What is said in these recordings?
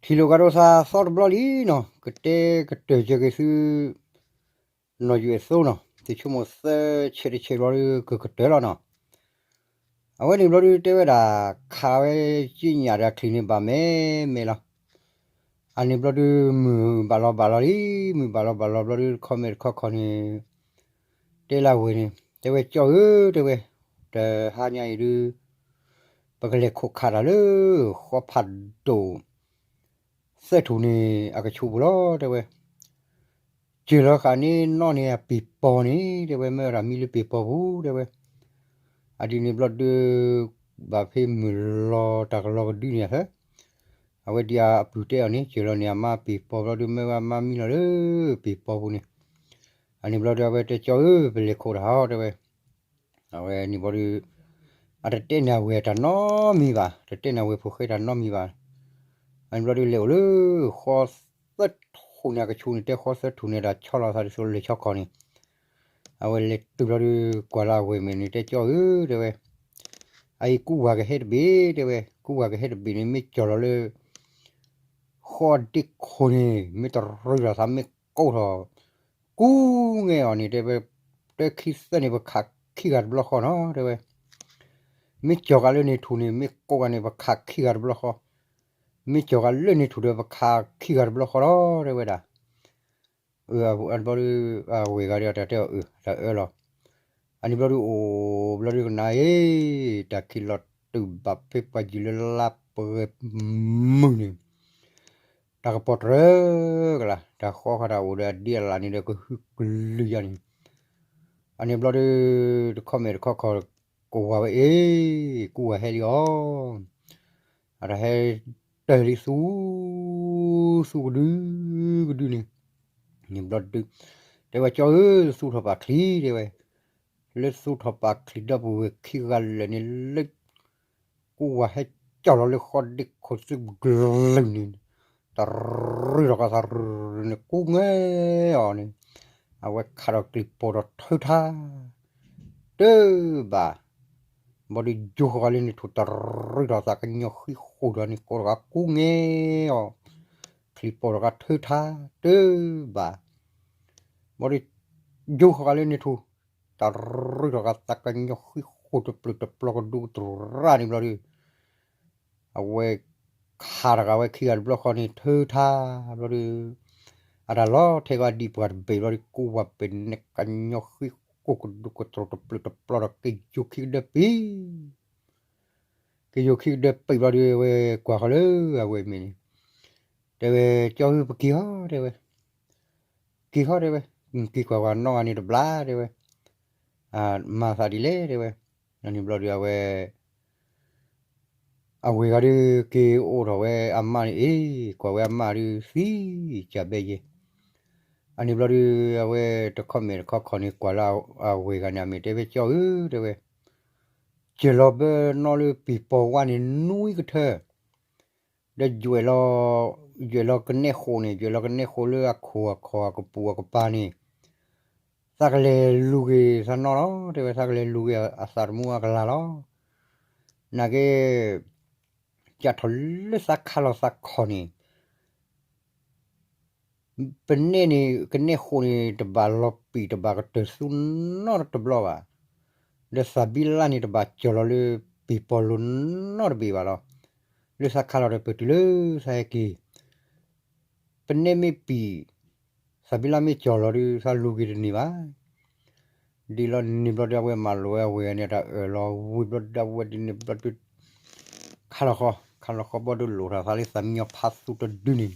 ထံၣ်လိာ်ကဒီးသးသီတဘျီလံနီၤ, ကတဲကတၢၢ်စၢၤက့ၤသု နီၢ်ယွဲၣ်သိနီၤ, သုဆိကမိၣ်သၢဆဲးတဆဲးဘျီဒီး ကကတၢၢ်လီၤနီၤ. အဝဲန့ၣ်ဘျီဒုးတဲဝဲဒၣ် ခးဝဲက့ညၣ်ဒီးအချံၣ်န့ၣ်ဘၣ်မဲာ်မဲာ်လီၤ. အန့ၣ်ဘျီဒုး မုၢ်ဘၣ်လီၤဘၣ်လီၤလံ, မုၢ်ဘၣ်လီၤဘၣ်လီၤဘျီဒုး တခီမဲာ်တခီခီန့ၣ် တဲလၢအဝဲန့ၣ် တဲဝဲကၠီဧၢ တဲဝဲ, တဟါညါအံၤဒုး ပကလဲၤခိးခးတၢ်လၢ ဃီဖးဒိၣ် သၢထူၣ်န့ၣ် အကဆူးပူၤလီၤ တဲဝဲ. စၢၤလီၤဃာ်န့ၢ်နီၢ်န့ၣ်အပ့ၤပီၤန့ၣ် တဲဝဲ, မ့ၢ်ဝဲဒၣ်မံလၢပ့ၤပီၤပူၤ တဲဝဲ. အဒ်န့ၣ်ဘျီဒုး ဘၣ်ဖဲမုၢ်လီၤတၢ်ကလီကဒုန့ၣ်အသၢ အဝဲဒ်အပုၢ်တဲအီၤန့ၣ် စၢၤလီၤန့ၣ် အမါပ့ၤပီၤဘျီဒုး မ့ၢ်ဝဲအမါမံလီၤလၢပ့ၤပီၤပူၤန့ၣ်. အန့ၣ်ဘျီဒုး အဝဲတဲကၠီဧၢ ပလဲၤခိးတၢ်ဟီ တဲဝဲ. အဝဲန့ၣ်ဘျီဒုး အတတဲန့ၢ်အဝဲၢ်တၢ်နီတမံၤဘၣ်, တတဲန့ၢ်အဝဲၢ်ဖိဃဲတၢ်နီတမံၤဘၣ်. အန့ၣ်ဘျီဒုး လဲၤအိၣ်လၢ ဃီသၢထူၣ်န့ၣ် အကဆူးန့ၣ် တဲဃီသၢထူၣ်န့ၣ် တၢ်ဆီလီၤသးဒ်သိးလဲၤဆီခီန့ၣ်. အဝဲလဲၤတုၤဘျီဒုး ကွၢ်လၢအဝဲၢ်မဲာ်န့ၣ် တဲကၠီဧၢ တဲဝဲ, အအံၤကူဝၤကဟဲတဘ့ၣ် တဲဝဲ, ကူဝၤကဟဲတဘ့ၣ်န့ၣ် မ့ၢ်ကၠီၤလီၤလၢ ဃီဒ့ခိၣ်န့ၣ် မ့ၢ်တရံးထီၣ်သး မ့ၢ်ကိးထီၣ် ကူငဲအီၤန့ၣ် တဲဝဲ, တၢ်ခံသၢန့ၣ် ပခးခံဂၤတဘျီဃီနီၤ တဲဝဲ. မ့ၢ်ကၠီၤဃာ်လၢန့ၣ်ထူၣ်န့ၣ် မ့ၢ်ကိးဂၤန့ၣ် ပခးခံဂၤတဘျီဃီ, မ့ၢ်ကၠီၤဃာ်လၢန့ၣ်ထူၣ်ဒီး ပခးခံဂၤတဘျီဃီလီၤ တဲဝဲဒၣ်. အဘျီဒုး အဝဲၢ်ဂၤဒီးတၢ်တဲအီၤ အၢ တၢ်အၢလီၤ. အန့ၣ်ဘျီဒုး အိၣ်ဘျီဒုးကနၣ်အံၤ တၢ်ခံးလီၤတုၤဘၣ်ဖဲပှၤယုၢ်လၢလါပှဲၤမုၢ်န့ၣ် တၢ်ကပီၤတြၢၤကလါ တၢ်ဃီဃာ်တၢ်အိၣ်ဒီးအဒ့အလၣ်န့ၣ်ဒီး ကဟုကလုာ်ယါန့ၣ်. အန့ၣ်ဘျီဒုး တခီမဲာ်တခီခီ ကဝၤဝဲအ့ၣ် ကူဝၤဟဲလံအီၤ. အတၢ်ဟဲတၢၢ်လံသူ သူကဒုကဒုန့ၣ် န့ၣ်ဘျီဒုး တဲဝဲကၠီဧၢ သူထီၣ်ပာ်ချံ တဲဝဲ, လၢသူထီၣ်ပာ်ချံဒီပုၢ်ဝဲၢ်ခံဂၤလၢာ်န့ၣ် လၢ ကူဝၤဟဲကၠီၤလီၤလၢဃီဒ့ခိၣ်သုကလုာ်န့ၣ် တရံးထီၣ်ကသးန့ၣ် ကူငဲအီၤန့ၣ်, အဝဲခးထီၣ်ကျံၤပိာ်ဒီးထုထါ တၢ်ဘၣ် ဘျီဒုးယိၤဃီၤဃာ်လၢန့ၣ်ထူၣ် တရံးထီၣ်သးကညီၤဃံဃိၣ်ဒီးန့ၣ် ကိးထီၣ်ဃာ်ကူငဲအီၤ, ချံးပိာ်ထီၣ်ဃာ်ထုထါ တၢ်ဘၣ် ဘျီဒုးယိၤဃီၤဃာ်လၢန့ၣ်ထူၣ် တရံးထီၣ်ဃာ်သးကညီၤဃံဃိၣ်တပျုာ်တပျီၤကဒူကတရၣ်န့ၣ်ဘျီဒုး အဝဲခးထီၣ်ဃာ်ဝဲခံဂၤတဘျီဃီန့ၣ် ထုထါ ဘျီဒုး အတၢ်လီၤထဲကီးဒံးပှၤတဘ့ၣ်ဘျီဒုး ကူဝၤပဲာ်န့ၣ်ကညီၤဃံဃိၣ်ကဒူကတရၣ်တပျုာ်တပျီၤဒီး က့ၤယိၤခံကဒၢပံၤ က့ၤယိၤခံကဒၢပံၤဘျီဒုး အဝဲကွၢ်ဃီၤလၢအဝဲၢ်မ့ၢ်န့ၣ် တဲဝဲ ကၠီဧၢ ပက့ၤဟီ တဲဝဲ, က့ၤဟီ တဲဝဲ, က့ၤကွၢ်ကွၢ်နီၢ်ဂၤန့ၣ်တဘျါ တဲဝဲ, မၤသးဒ်လဲၣ် တဲဝဲ, အန့ၣ်ဘျီဒုးအဝဲ အဝဲၢ်ဂၤဒုးက့ၤအိၣ်ထီၣ်ဝဲအမါန့ၣ်အ့ၣ် ကွၢ်ဝဲအမါဒုးသံ ကၢ်ဘဲယဲၢ် အန့ၣ်ဘျီဒုး အဝဲတခီမဲာ်တခီခီန့ၣ် ကွၢ်လၢအဝဲၢ်ဂၤန့ၣ် အမ့ၢ်တဲဝဲကၠီဧၢ တဲဝဲ, စၢၤလီၤဘၢနီၢ်လၢပံၤပီၤဝါန့ၣ် နွံကထၢ ဒီးယွဲၢ်လီၤ ယွဲၢ်လီၤကနဲၣ်ဃိးန့ၣ် ယွဲၢ်လီၤကနဲၣ်ဃိးလၢအခိၣ်အခီၣ်အကပူၤအကပၤန့ၣ် သးကလဲၤလူၤက့ၤသးနီၢ်လီၤ တဲဝဲ သးကလဲၤလူၤက့ၤအသးတမူအကလၤလီၤ နာ်က့ ကၢ်ထီၣ်လၢသးခးလီၤသးခီၣ်န့ၣ် ပနဲၣ်န့ၣ် ကနဲၣ်ဃိးန့ၣ် တဘၣ်လီၤပံာ်တဘၣ်ကတၢၢ်သူနီတဘျီဘၣ်. ဒီးသးဘံလါန့ၣ် တဘၣ်ကၠီၣ်လီၤလၢပံာ်ပီၤလိၤနီတဘ့ၣ်ဘၣ်လီၤ. လၢသးခးလီၤဒီးပတုၤလၢသးဟဲက့ၤ ပနဲၣ်မ့ၢ်ပံာ် သးဘံလါမ့ၢ်ကၠီၣ်လီၤဒီး သးလူၤက့ၤတန့ၢ်ဘၣ်. ဒ်လီၤန့ၣ်ဘျီဒီး အဝဲမၤလိာ်ဝဲအဝဲၢ်န့ၣ် တၢ်အၢၣ်လီၤဝံၤဘျီဒီး အဝဲဒ်န့ၣ်ဘျီဒီး ခါလီၤဃီ ခါလီၤဃီဘီဒုးလိၣ်ထီၣ်သးလၢသးမံညီၤဖးသူတဒုန့ၣ်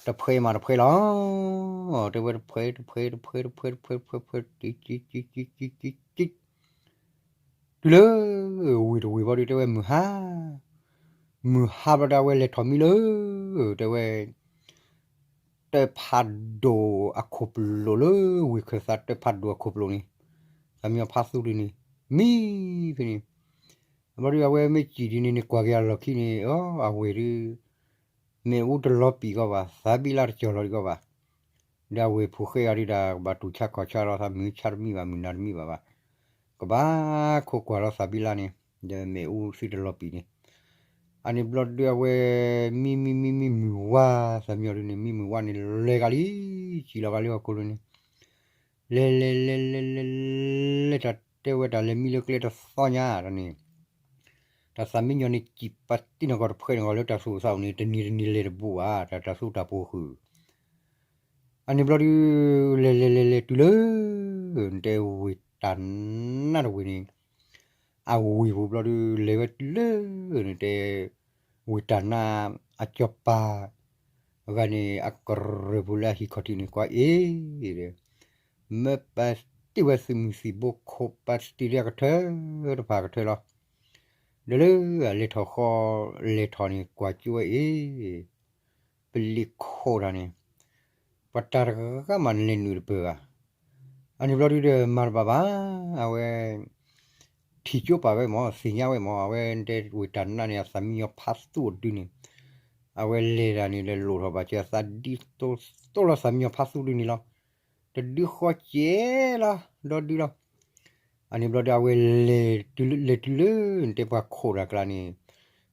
တဖှဲမးတဖှဲလီၤ. တဲဝဲတဖှဲ တဖှဲ တဖှဲ တဖှဲ တဖှဲ တဖှဲ တဖှဲ တံ တံ တံ တံ တံ တံ တံ တုၤလၢ ဝ့ၢ်တဝ့ၢ်ဘီဒုး တဲဝဲမုၢ်ဟါ မုၢ်ဟါဘျီဒီး အဝဲလဲၤထီၣ်မံလၢ တဲဝဲ တၢ်ဖးဒိၣ်အခိၣ်ပလိာ်လၢ ဝ့ၢ်ခၢၣ်သးတၢ်ဖးဒိၣ်အခိၣ်ပလိာ်န့ၣ် သးမံညီၤဖးသူဒုန့ၣ် မံဖဲန့ၣ် ဘျီဒုး အဝဲမ့ၢ်စံၣ်ဒ်န့ၣ်န့ၣ် ကွၢ်က့ၤအလီၢ်ခံန့ၣ် အဝဲၢ်ဒုး မ့ၣ်အူတလီၤပံာ်ကီးဘၣ် သးဘံလါတကၠီၣ်လီၤဒံးကီးဘၣ်. ဒီးအဝဲၢ်ဖိဃဲဂၤဒုးဒၣ် ကဘၣ်တူၢ်ဆါခီၣ်ဆါလီၤ သးမုၢ်ဆါတမံဘၣ် မုၢ်နၤတမံဘၣ်ဘၣ်. ကဘၣ်ခိးကွၢ်လီၤသးဘံလါန့ၣ် ဒီးမ့ၣ်အူသုတလီၤပံာ်န့ၣ် အန့ၣ်ဘျီဒုးအဝဲ မံမံမံမံမုၢ်ဝါ သးမံညီၤဒုးန့ၣ် မံမုၢ်ဝါန့ၣ် လဲၤကလံ, စံၣ်လီၤကလံဟီၣ်ခိၣ်လိၤန့ၣ်, လဲၤလဲၤလဲၤလဲၤလဲၤလဲၤ လဲၤတၢ်တဲဝဲတၢ်လဲၤမံလၢကျဲတသီညါတၢ်န့ၣ်, တၢ်သးမံညီၤန့ၣ် စံၣ်ပာ်တံၢ်နီၢ်ကီၢ်တဖှဲးနီၢ်ကီၢ်လၢတၢ်သူၣ်အိၣ်သးအိၣ်န့ၣ် တနံၤတနံၤလဲၤတဘူးဘၣ် တၢ်တၢ်သူတၢ်ပူၤဃုာ် အန့ၣ်ဘျီဒုး လဲၤလဲၤလဲၤလဲၤတုၤလၢ နတဲဝ့ၢ်တၢ်နါတဝ့ၢ်န့ၣ်, အဝ့ၢ်ပူၤဘျီဒုး လဲၤဝဲတုၤလၢ နတဲ ဝ့ၢ်တၢ်နါ အစီၤပၤ အဂၤန့ၣ် အကရၢၢ်ပူၤလၢအဟံၣ်ခီၣ်ထံးန့ၣ် ကွၢ်အ့ၣ်ဒီး မၢပာ်တ့ၢ်ဝဲသုးမုၢ်သံၣ်ဘိခိၣ် ပာ်တ့ၢ်လၢအကထၢတဖၣ်ကထၢလီၤ. ဒီးလၢအလဲၤထီၣ်ဃီ လဲၤထီၣ်န့ၣ် ကွၢ်ကၠိဝဲအ့ၣ် ပလံၤခိၣ်တၢ်န့ၣ် ပှၤတၢ်တဂၤမးလဲၤနုာ်တပၢၢ်ဘၣ်. အန့ၣ်ဘျီဒုးဒီးမၤတဘၣ်ဘၣ်, အဝဲ ထံၣ်ကၠိပာ်ဝဲမၢ် သ့ၣ်ညါဝဲမၢ် အဝဲတဲဝ့ၢ်တၢ်နါန့ၣ် အသးမံညီၤဖးသူၣ်အဒုန့ၣ်, အဝဲလဲၤတၢ်န့ၣ် လဲၤလိာ်ထီၣ်ဘၣ်စၢၤအသးဒ်သိးသိးလီၤသးမံညီၤဖးသူၣ်ဒုန့ၣ်လီၤ. တဒုဃီကဲလီၤ ဒီဒုလီၤ. အန့ၣ်ဘျီဒုးအဝဲလဲၤတုၤလၢ လဲၤတုၤလၢ နတဲပှၤခိၣ်တၢ်ကျါန့ၣ်,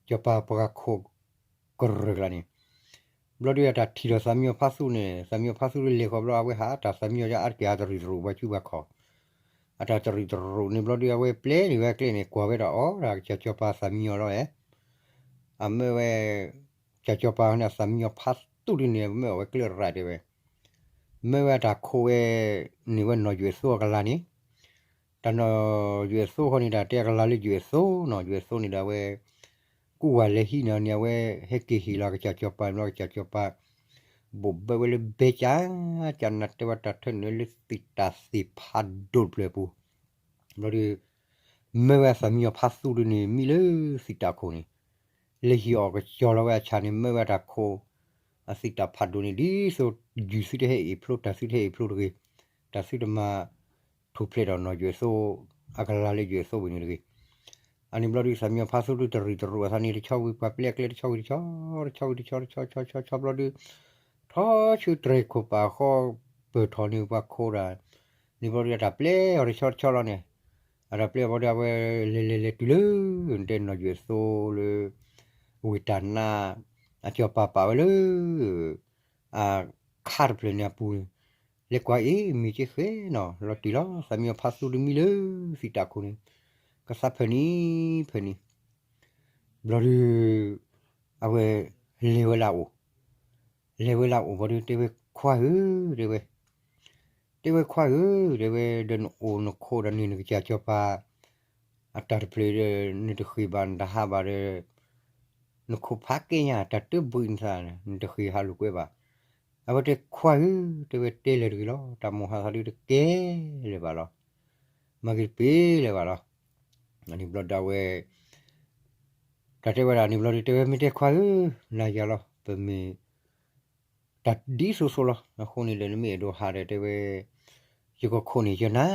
စီၤပၤပှၤခိၣ်ကရၢၢ်ကျါန့ၣ် ဘျီဒုးအတၢ်ထံၣ်ဒီးသးမံညီၤဖးသူၣ်န့ၣ် သးမံညီၤဖးသူၣ်ဒုးလဲၤဃီဘျီ အဝဲဟးတၢ်သးမံညီၤအါတက့ၢ်ဟးတရံၣ်တရူးပှၤစုပှၤခီၣ်, အတၢ်တရံၣ်တရူးန့ၣ်ဘျီဒုး အဝဲပျဲန့ၣ်ဝဲကျဲန့ၣ် ကွၢ်ဝဲဒၣ်အီၤ တၢ်ကစၢ်စီၤပၤသးမံညီၤလီၤဧါ. အမၢဝဲ ကစၢ်စီၤပၤန့ၣ် အသးမံညီၤဖးသူၣ်ဒုန့ၣ် မၢအီၤဝဲကျဲရၣ်တဲဝဲ, မၢဝဲအတၢ်ခိၣ်ဝဲ န့ၢ်ဝဲနီၢ်ယွဲၣ်သိအကလၤန့ၣ်, တၢ်နီၢ်ယွဲၣ်သိဃီန့ၣ် တၢ်တဲအကလၤလၢယွဲၣ်သိနီၢ်ယွဲၣ်သိန့ၣ်ဒီး အဝဲ ကူဝဲလဲၤဟံးန့ၣ်န့ၣ် အဝဲဟဲက့ၤဟ့ၣ်လီၤကစၢ်စီၤပၤန့ၣ်လီၤ. ကစၢ်စီၤပၤ ဘိးဘၢဝဲလၢဘဲကၠၢ် ကၠၢ်နၤတဲဝဲတၢ်ထၢနုာ်လၢသံးတၢ်သ့ၣ်ဖးဒိၣ်တဖျၢၣ်အပူၤ, ဘျီဒုး မၢဝဲအသးမံညီၤဖးသူၣ်ဒုန့ၣ် မံလၢသံးတၢ်ခိၣ်န့ၣ်, လဲၤဟံးအီၣ်ကစီၤလီၤဝဲအဆၣ်န့ၣ် မၢဝဲတၢ်ခိၣ် အသံးတၢ်ဖးဒိၣ်န့ၣ် ဒ်သိးယုၢ်သုတဟဲအ့ၣ်ဖျိ တၢ်သုတဟဲအ့ၣ်ဖျိတဂ့ၤ, တၢ်သုတမၤ ထူၣ်ဖျဲးဒီးနီၢ်ယွဲၣ်သိ အကလၤလၢယွဲၣ်သိဝံၤန့ၣ်တဂ့ၤ. အန့ၣ်ဘျီဒုး သးမံညီၤဖးသူၣ်ဒုတရံၣ်တရူးအသးန့ၣ် တဆီဝံၤပှၤပျဲအကျဲတဆီဝံၤတဆီ တဆီဝံၤတဆီ တဆီဆီဆီဆီဘျီဒုး ထီၣ်ဆူတြဲၤခိၣ်ပာ်ဃီ ပၢၢ်ထီၣ်န့ၣ်ပှၤခိၣ်တၢ်, န့ၣ်ဘျီဒုးအတၢ်ပျဲအီၤတဆီတဆီလီၤန့ၣ်, အတၢ်ပျဲအီၤဘျီဒုးအဝဲလဲၤလဲၤလဲၤတုၤလၢ နတဲနီၢ်ယွဲၣ်သိလၢ ဝ့ၢ်တၢ်နါ အစီၤပၤပာ်ဝဲလၢ အခါတဖျၢၣ်န့ၣ်အပူၤန့ၣ်, လဲၤကွၢ်အ့ၣ်မ့ၢ်က့ဃဲနီၤ လီၤတံၢ်လီၤ သးမံညီၤဖးသူၣ်ဒုမံလၢသံးတၢ်ခိၣ်န့ၣ်, ကသးဖၢၣ်နံၤဖၢၣ်နံၤ, ဘျီဒုး အဝဲ လဲၤဝဲလၢအအိၣ်, လဲၤဝဲလၢအအိၣ်ဘျီဒုး တဲဝဲခွါဧၢ, တဲဝဲ တဲဝဲခွါဧၢ, တဲဝဲ ဒီးနအိၣ်နခိးဒီးန့ၣ် နကစၢ်စီၤပၤ အတၢ်တဖျၢၣ်ဒီး နတဃ့ၢ်ဘၣ်နတဟးဘၣ်ဒီး နခိၣ်ဖးကဲညါ တၢ်တဘှံးနသး နတဃ့ၢ်ဟးလိာ်ကွဲဘၣ်. အဝဲတဲခွါဧၢ, တဲဝဲတဲလၢာ်တဂ့ၤလီၤ, တၢ်မိၣ်ဟးသးဒုတကဲလၢၤဘၣ်လီၤ. မၤက့ၤတပ့ၤလၢၤဘၣ်လီၤ. န့ၣ်ဘျီဒုးအဝဲ တၢ်တဲဝဲဒၣ်န့ၣ်ဘျီဒုး တဲဝဲမ့ၢ်တဲခွါဧၢ, နၤယၤလီၤ ပမ့ၢ် တၢ်ဒ်သိးသိးလီၤ. အဃိန့ၣ်ဒီး နမ့ၢ်အဲၣ်ဒိးဟးဒီးတဲဝဲ ယကခိးန့ၢ်ယနၤ,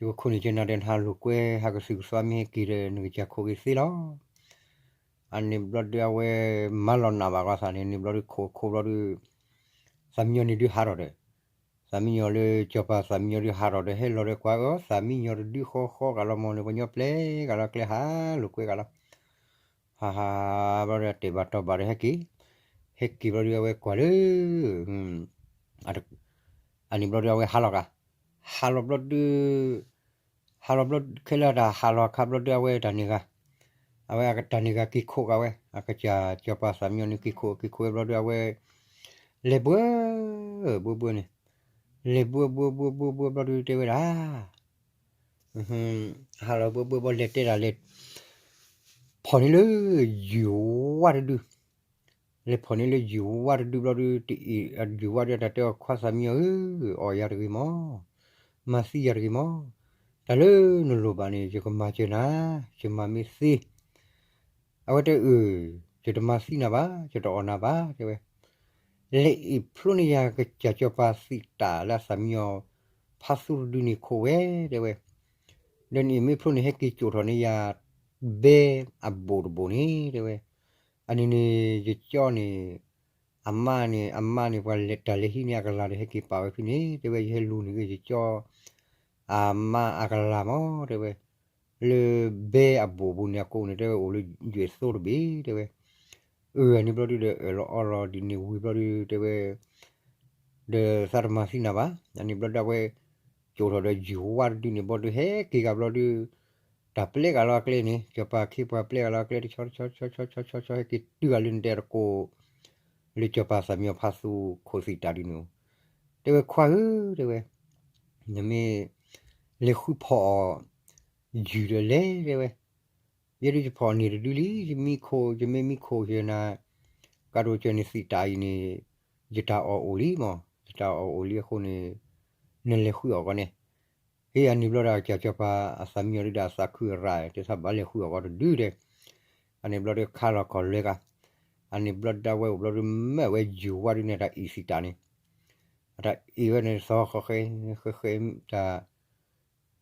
ယကခိးန့ၢ်ယနၤဒီး နဟးလိာ်ကွဲ ဟးကသုၣ်ကသီမ့ၢ်ဟဲက့ၤဒီး နကစၢ်ခိးက့ၤသ့လီၤ. အန့ၣ်ဘျီဒုးအဝဲ မၤလီၤနးဘၣ်ဂီၤသးန့ၣ် န့ၣ်ဘျီဒုးခိးခိးဘျီဒုး သးမံညီၤန့ၣ်ဒုးဟးထီၣ်ဒီး သးမံညီၤလၢစီၤပၤသးမံညီၤဒုးဟးထီၣ်ဒီး ဟဲလီၤဒီးကွၢ်အီၤ သးမံညီၤတဒုဃီဃီဂာ်လီၤ မ့ၢ်န့ၣ် ပှၤညီပျဲဂာ်လီၤ ကျဲဟးလိာ်ကွဲဂာ်လီၤ. ဟးဟးဘျီဒုး အတဲာ်ဘၣ်တီၢ်ဘၣ်ဒီးဟဲက့ၤ, ဟဲက့ၤဘျီဒုး အဝဲကွၢ်လၢ အန့ၣ်ဘျီဒုး အဝဲဟးလီၤဂာ်, ဟးလီၤဘျီဒုး ဟးလီၤဘျီ ခဲလၢာ်တၢ်ဟးလီၤအခါဘျီဒုး အဝဲတၢ်န့ၢ်ဂၤ, အဝဲတၢ်န့ၢ်ဂၤက့ၤခိးဂာ်ဝဲ အကစၢ်စီၤပၤသးမံညီၤန့ၣ် က့ၤခိး က့ၤခိးဝဲဘျီဒုး အဝဲ လဲၤဘှၢ ဘှၢဘှၢန့ၣ်, လဲၤဘှၢဘှၢဘှၢဘှၢဘှၢဘျီဒုး တဲဝဲဒၣ် ဟးလီၤဘှၢဘှၢဘျီ လဲၤတဲဒၣ်လဲၤ ဖီၣ်န့ၢ်လၢယုၢ်ဝါတဒု, လဲၤဖီၣ်န့ၢ်လၢယုၢ်ဝါတဒုဘျီဒုး တအံၤ ယုၢ်ဝါဒုး တၢ်တဲအီၤ ခွါသးမံညီၤဧၢ, အီၣ်ယၤတဂ့ၤမး, မၤသံယၤတဂ့ၤမး, တၢ်လၢနလိၣ်ဘၣ်န့ၣ် ယကမၤစၢၤနၤ, ယမၤမ့ၢ်သ့ အဝဲတဲအၢ, ယတမၤသံနၤဘၣ်, ယတအီၣ်နၤဘၣ် တဲဝဲ, လဲၤအ့ၣ်ဖျိန့ၢ်ယၤကစၢ်စီၤပၤသံးတၢ်လၢအသးမံညီၤ ဖးသူတဒုန့ၣ်ခိးဝဲ တဲဝဲ, ဒီးနအ့ၣ်မ့ၢ်ဖျိန့ၣ် ဟဲက့ၤစိာ်ထီၣ်န့ၢ်ယၤ ဘဲအဘိၣ်တဘိၣ်န့ၣ် တဲဝဲ, အန့ၣ်န့ၣ် ယကၠီန့ၣ် အမါန့ၣ် အမါန့ၣ် ပှၤလဲၤတၢ်လဲၤဟံးန့ၢ်အကလၤဒီး ဟဲက့ၤပာ်ဝဲဖဲန့ၣ် တဲဝဲ, ယဟဲလူၤန့ၢ်က့ၤယကၠီ အမါအကလၤမး တဲဝဲ, လၢဘဲအဘူးအပူၤန့ၣ် အကိးန့ၣ် တဲဝဲအိၣ်လၢယွဲၢ်သိတဘ့ၣ် တဲဝဲ, အၢ အန့ၣ်ဘျီဒုဒီးအၢၣ်လီၤအီလီၤဒ်န့ၣ်ဝံၤဘျီဒု တဲဝဲ ဒီးသးတမၤသံနၤဘၣ်. အန့ၣ်ဘျီဒၣ်ဝဲ ကၠိာ်ထီၣ်ဒီးယုၢ်ဝါတဒုန့ၣ်ဘျီဒု ဟဲက့ၤကဒီးဘျီဒု တၢ်ပျဲကဒီးလၢအကျဲန့ၣ် စီၤပၤခ့ပှၤပျဲကဒီးလၢအကျဲတဆီတဆီဆီဆီဆီဆီ ဟဲက့ၤတုၤဂၤလၢနတဲတကိး လၢစီၤပၤသးမံအီၤဖးသူခိၣ်သံၣ်တၢ်ဒုန့ၣ်, တဲဝဲခွါဧၢ တဲဝဲ နမ့ၢ် လဲၤဃုဖီၣ်အီၤ ယုၢ်ဒီးလဲၤ တဲဝဲ, ယဲဒုးယဖီၣ်န့ၢ်တဒုလံ ယမံခိၣ် ယမ့ၢ်မံခိၣ်ယဲနၤ ကးဒိၣ်ကၢၤန့ၣ်သံၣ်တၢ်အံၤန့ၣ် ယတၢ်အီၣ်အိၣ်လံမး ယတၢ်အီၣ်အိၣ်လံအဃိန့ၣ် နလဲၤဃုအီၣ်ကီးန့ၣ်, ဟ့ၣ်အန့ၣ်ဘျီဒီး ကစၢ်စီၤပၤအသးမံအီၤဒုဒီးအသးခုအရၣ် တဲသးဘၣ်လဲၤဃုအီၣ်ကီးတဒုဒီး အန့ၣ်ဘျီဒီးခါလီၤခီၣ်လဲၤကၤ, အန့ၣ်ဘျီဒၣ်ဝဲအိၣ်ဘျီဒု မ့ၢ်အဝဲယုၢ်ဝါဒုန့ၣ် အတၢ်အံၣ်သံၣ်တၢ်န့ၣ်, အတၢ်အံၣ်ဝဲန့ၣ်သီဃီဃဲ ဃဲဃဲတၢ်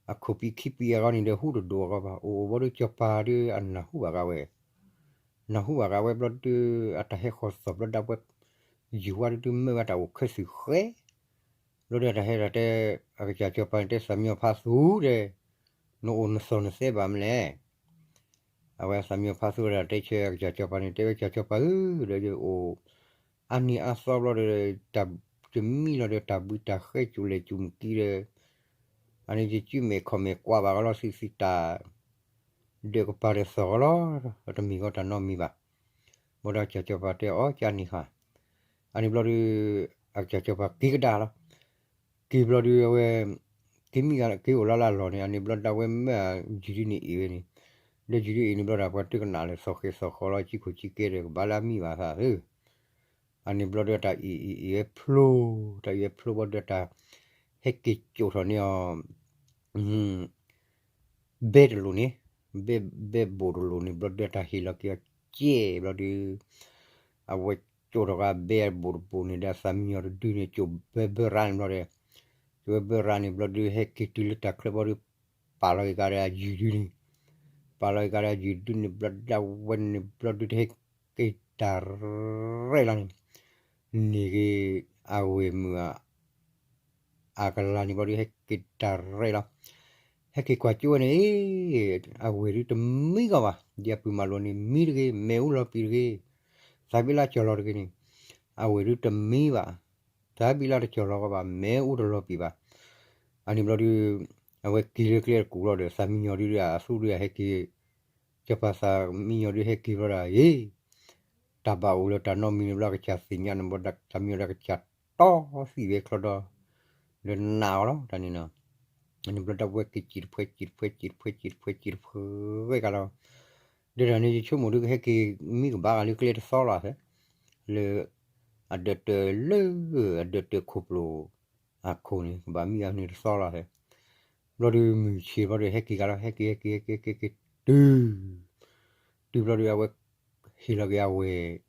အခိၣ်ပံၤခံပံၤအဂီၢ်န့ၣ်ဒီး ဟူတဒိၣ်အဂီၢ်ဘၣ် အိၣ်အိၣ်ဘျီဒု စီၤပၤဒုအနၢ်ဟူဘၣ်ကးဝဲ, နၢ်ဟူဘၣ်ကးဝဲဘျီဒု အတၢ်ဟဲဃီၤသီၣ်ဘျီဒၣ်ဝဲ, ယုၢ်ဝါဒုဒုမ့ၢ်ဝဲတၢ်အိၣ်ခဲသုးဃဲ, ဘျီဒုတၢ်ဟဲတၢ်တဲ အကစၢ်စီၤပၤန့ၣ်တဲသးမံအီၤဖးသူဒီး နအိၣ်နသီၣ်နသဲဘၣ်မနုၤလဲၣ် အဝဲသးမံအီၤဖးသူဝဲဒၣ်တဲဆၢ ကစၢ်စီၤပၤန့ၣ် တဲဝဲကစၢ်စီၤပၤဧၢ ဒီးယအိၣ် အါနံၤအါသီဘျီဒီး တၢ်တမံလီၤဒီး တၢ်ဘှံးတၢ်ဃဲ ကၠူၣ်လဲၣ်ကၠူၣ်မကံဒီး အန့ၣ်ယစုမဲာ်ခီၣ်မဲာ်ကွၢ်ဘၣ်ကီးလီၤ သံသံတၢ် ဒၢးကပၤဒီးသီၣ်ကီးလီၤ တမ့ၢ်ကီးတၢ်နီတမံၤဘၣ်. ဘၣ်ဒီးကစၢ်စီၤပၤတဲအီၤ ကန့ၣ်ဃီ အန့ၣ်ဘျီဒီး အကစၢ်စီၤပၤက့ၤကဒါလီၤ. က့ၤဘျီဒုအဝဲ က့ၤမံဂၤက့ၤအိၣ်လၢလၢအလီၢ်န့ၣ် အန့ၣ်ဘျီဒၣ်ဝဲမ့ၢ်ယုၢ်ဒုန့ၣ်အ့ၣ်ဝဲန့ၣ်, ဒီးယုၢ်ဒုအ့ၣ်န့ၣ်ဘျီဒၣ် ပှၤတကနၣ်လၢသီၣ်ဃဲသီၣ်ဃီလီၤ ကံခိၣ်ကံကဲဒီးကဘၣ်လၢအမံဘၣ်သးသ့. အန့ၣ်ဘျီဒုတၢ်အ့ၣ်အ့ၣ်အ့ၣ်ဝဲဖျိ, တၢ်အ့ၣ်ဝဲဖျိဘျီဒုတၢ် ဟဲက့ၤကၠိာ်ထီၣ်န့ၢ်အီၤ ဘဲတလိာ်န့ၣ်, ဘဲဘဲဘူးတလိာ်န့ၣ်ဘျီဒုတၢ်ဟ့ၣ်လီၤက့ၤအီၤကဲဘျီဒု အဝဲကၠိာ်ထီၣ်က့ၤဘဲဘူးတဘူးန့ၣ်ဒီး သးမံအီၤတဒုန့ၣ် ကၠိာ်ဘဲဘဲရါန့ၣ်ဘျီဒီး, ကၠိာ်ဝဲဘဲရါန့ၣ်ဘျီဒုဟဲက့ၤတုၤလၢတၢ်ချၢဘျီဒု ပာ်လီၤက့ၤကဒီးအယုၢ်ဒုန့ၣ်, ပာ်လီၤက့ၤကဒီးအယုၢ်ဒုန့ၣ်ဘျီဒၣ်ဝဲန့ၣ်ဘျီဒုတဟဲ က့ၤတၢ်ရဲၣ်လီၤန့ၣ်, န့ၢ်က့ၤအဝဲၢ်မုၣ်အ အကလၤန့ၣ်ဘျီဒုဟဲက့ၤတၢ်ရဲၣ်လီၤ. ဟဲက့ၤကွၢ်ကၠိဝဲန့ၣ်, အဝဲၢ်ဒုတမံကီးဘၣ်, ဒ်အပုၢ်မၤလိာ်န့ၣ် မံတဂ့ၤ, မ့ၣ်အူလီၤပံာ်တဂ့ၤ, သးဘံလၢကၠီၣ်လီၤတဂ့ၤန့ၣ်, အဝဲၢ်ဒုတမံဘၣ်, သးဘံလၢတကၠီၣ်လီၤကီးဘၣ်, မ့ၣ်အူတလီၤပံာ်ဘၣ်. အန့ၣ်ဘျီဒု အဝဲက့ၤလၢကျဲတကူၣ်လီၤဒီး သးမံညီၤဒုဒီးအသူဒုအဟဲက့ၤ စီၤပၤသးမံညီၤဒုဟဲက့ၤဘျီဒီး တၢ်ဘၣ်အိၣ်လၢတၢ်နီတမံၤန့ၣ်ဘျီ ကစၢ်သ့ၣ်ညါန့ၣ်ဘျီ သးမံညီၤဒီးကစၢ်တီသံၣ်ဝဲချီဒီး လၢနးအီၤလီၤ တၢ်န့ၣ်နီၤ. အန့ၣ်ဘျီဒၣ်ဝဲက့ၤစံၣ်တဖှဲ စံၣ်တဖှဲ စံၣ်တဖှဲ စံၣ်တဖှဲကလီၤ. ဒီးတၢ်န့ၣ်ယဆိကမိၣ်ဒုကဟဲက့ၤမံကဘၣ်ဂၤလၢကျဲတသီလီၤသၢ လၢ အဒၢးတၢၢ်လၢ အဒၢးတၢၢ်ခိၣ်ပျိၢ်အခိၣ်န့ၣ် ကဘၣ်မံဂၤန့ၣ်တသီလီၤသၢ. ဘျီဒုးမုၢ်ဆ့ၣ်ဘျီဒုး ဟဲက့ၤကဒီး ဟဲက့ၤ ဟဲက့ၤ ဟဲက့ၤ ဟဲက့ၤ တုၤ တုၤဘျီဒုး အဝဲ ဟ့ၣ်လီၤက့ၤအဝဲၢ်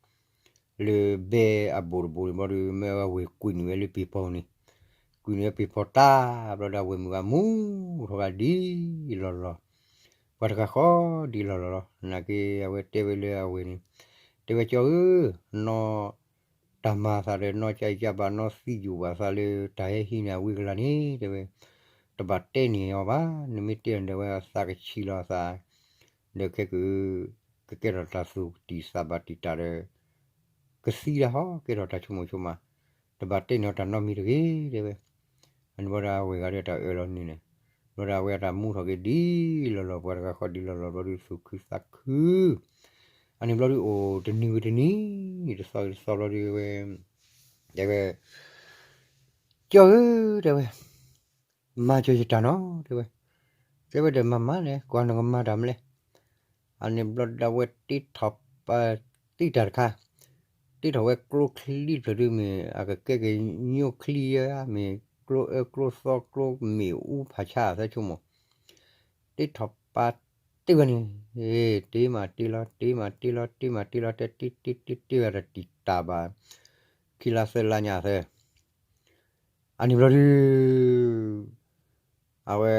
လၢဘဲအဘူးတဘူးန့ၣ်ဘျီဒုး မ့ၢ်အဝဲၢ်ကွံာ်န့ၢ်ဝဲလၢပ့ၤဖီန့ၣ် ကွံာ်န့ၢ်ဝဲပ့ၤဖီတၢ် ဘျီဒုး အဝဲၢ်မုၢ်ဂၤမူထီၣ်ဂၤဒ်လီၢ်လီၢ်. ပှၤတဂၤဃီဒ်လီၢ်လီၢ်လီၤ. နာ်က့ အဝဲတဲဝဲလၢအဝဲၢ်န့ၣ် တဲဝဲ ကၠီဧၢ, နီၢ် တၢ်မၤသးဒီး နီၢ်ကၢ်အံၤကၢ်ဘၣ် နီၢ်သံယိာ်ဘၣ်သးလၢ တၢ်ဟဲဟံးန့ၢ်အဝံကလၤန့ၣ် တဲဝဲ တဘၣ်တဲန့ၢ်အီၤဘၣ်. နမ့ၢ်တဲန့ၣ်ဒီး အဝဲအသးကဆံးလီၤအသး ဒီးခဲက ကကဲထီၣ်တၢ်သူၣ်တံၢ်သးဘၣ်တံာ်တာ်ဒီး ကသံဒၣ်ဟီ ကဲထီၣ်တၢ်ဆိကမိၣ်ဆိကမး တဘၣ်တဲန့ၢ်အီၤတၢ်နီတမံၤတဂ့ၤ တဲဝဲ. အန့ၣ်ဘျီဒုး အဝဲၢ်ဂၤဒီးတၢ်အၢၣ်လီၤန့ၣ်န့ၣ် ဘျီဒုးအဝဲအတၢ်မူထီၣ်က့ၤဒ်လီၢ်လီၢ် ပှၤတဂၤဃီဒ်လီၢ်လီၢ် ဘျီဒုးသူၣ်ခုသးခု အန့ၣ်ဘျီဒုးအိၣ်တနံၤဝံၤတနံၤ တသီဝံၤတသီဘျီဒုးဝဲ တဲဝဲ ကၠီဧၢ တဲဝဲ မၤစၢၤယတၢ်နီၤ တဲဝဲ. တဲဝဲဒီးမၤမၤလဲၣ် ကွၢ်နကမၤတၢ်မနုၤလဲၣ်. အန့ၣ်ဘျီဒုးအဝဲတ့ထီၣ်ပာ် တ့တၢ်တခါ တ့ထီၣ်ဝဲကျိချံတဖျၢၣ်ဒုးမ့ၢ် အကကဲက့ၤညိချံဧါ မ့ၢ်ကျိအၢကျိသီကျိမ့ၣ်အူဖးဆါသၢဆိကမိၣ် တ့ထီၣ်ပာ်တ့ဝဲန့ၣ် တ့မးတ့လီၤ တ့မးတ့လီၤ တ့မးတ့လီၤ တဲတ့တ့တ့တ့ဝဲတၢ်တံာ်တာ်ဘၣ် ခံလါသၢလါညါသၢ အန့ၣ်ဘျီဒုး အဝဲ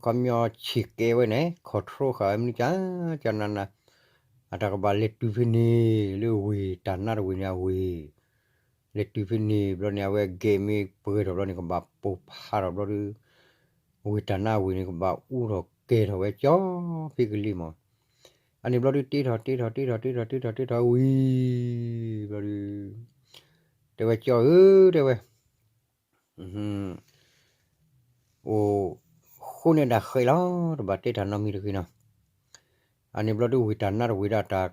ခီပညီဆံးကဲဝဲန့ၣ် control ဃာ်ဝဲမနုၤကၢ်ကၢ်နးနး အတၢ်ကဘၣ်လဲၤတုၤဖဲန့ၣ် လၢဝ့ၢ်တၢ်နါတဝ့ၢ်န့ၣ် အဝ့ၢ် လဲၤတုၤဖဲန့ၣ်ဘျီန့ၣ် အဝဲဂဲၤမ့ၢ်ပှဲၤထီၣ်ဘျီန့ၣ် ကဘၣ်ပိာ်ဖးထီၣ်ဘျီဒုး ဝ့ၢ်တၢ်နါအဝ့ၢ်န့ၣ် ကဘၣ်အူထီၣ် ကဲထီၣ်ဝဲကၠီဖဲကလံၤမး, အန့ၣ်ဘျီဒုးတ့ထီၣ်တ့ထီၣ်တ့ထီၣ်တ့ထီၣ်တ့ထီၣ်တ့ထီၣ်ဝံၤ ဘျီဒုး တဲဝဲကၠီဧၢ တဲဝဲ အိၣ်ဃိန့ၣ်ဒၣ်ဃဲးလီၤ တဘၣ်တဲတၢ်နီတမံၤတဂ့ၤနီၤ, အန့ၣ်ဘျီဒုးဝံၤတၢ်နါတဝံၤဒၣ်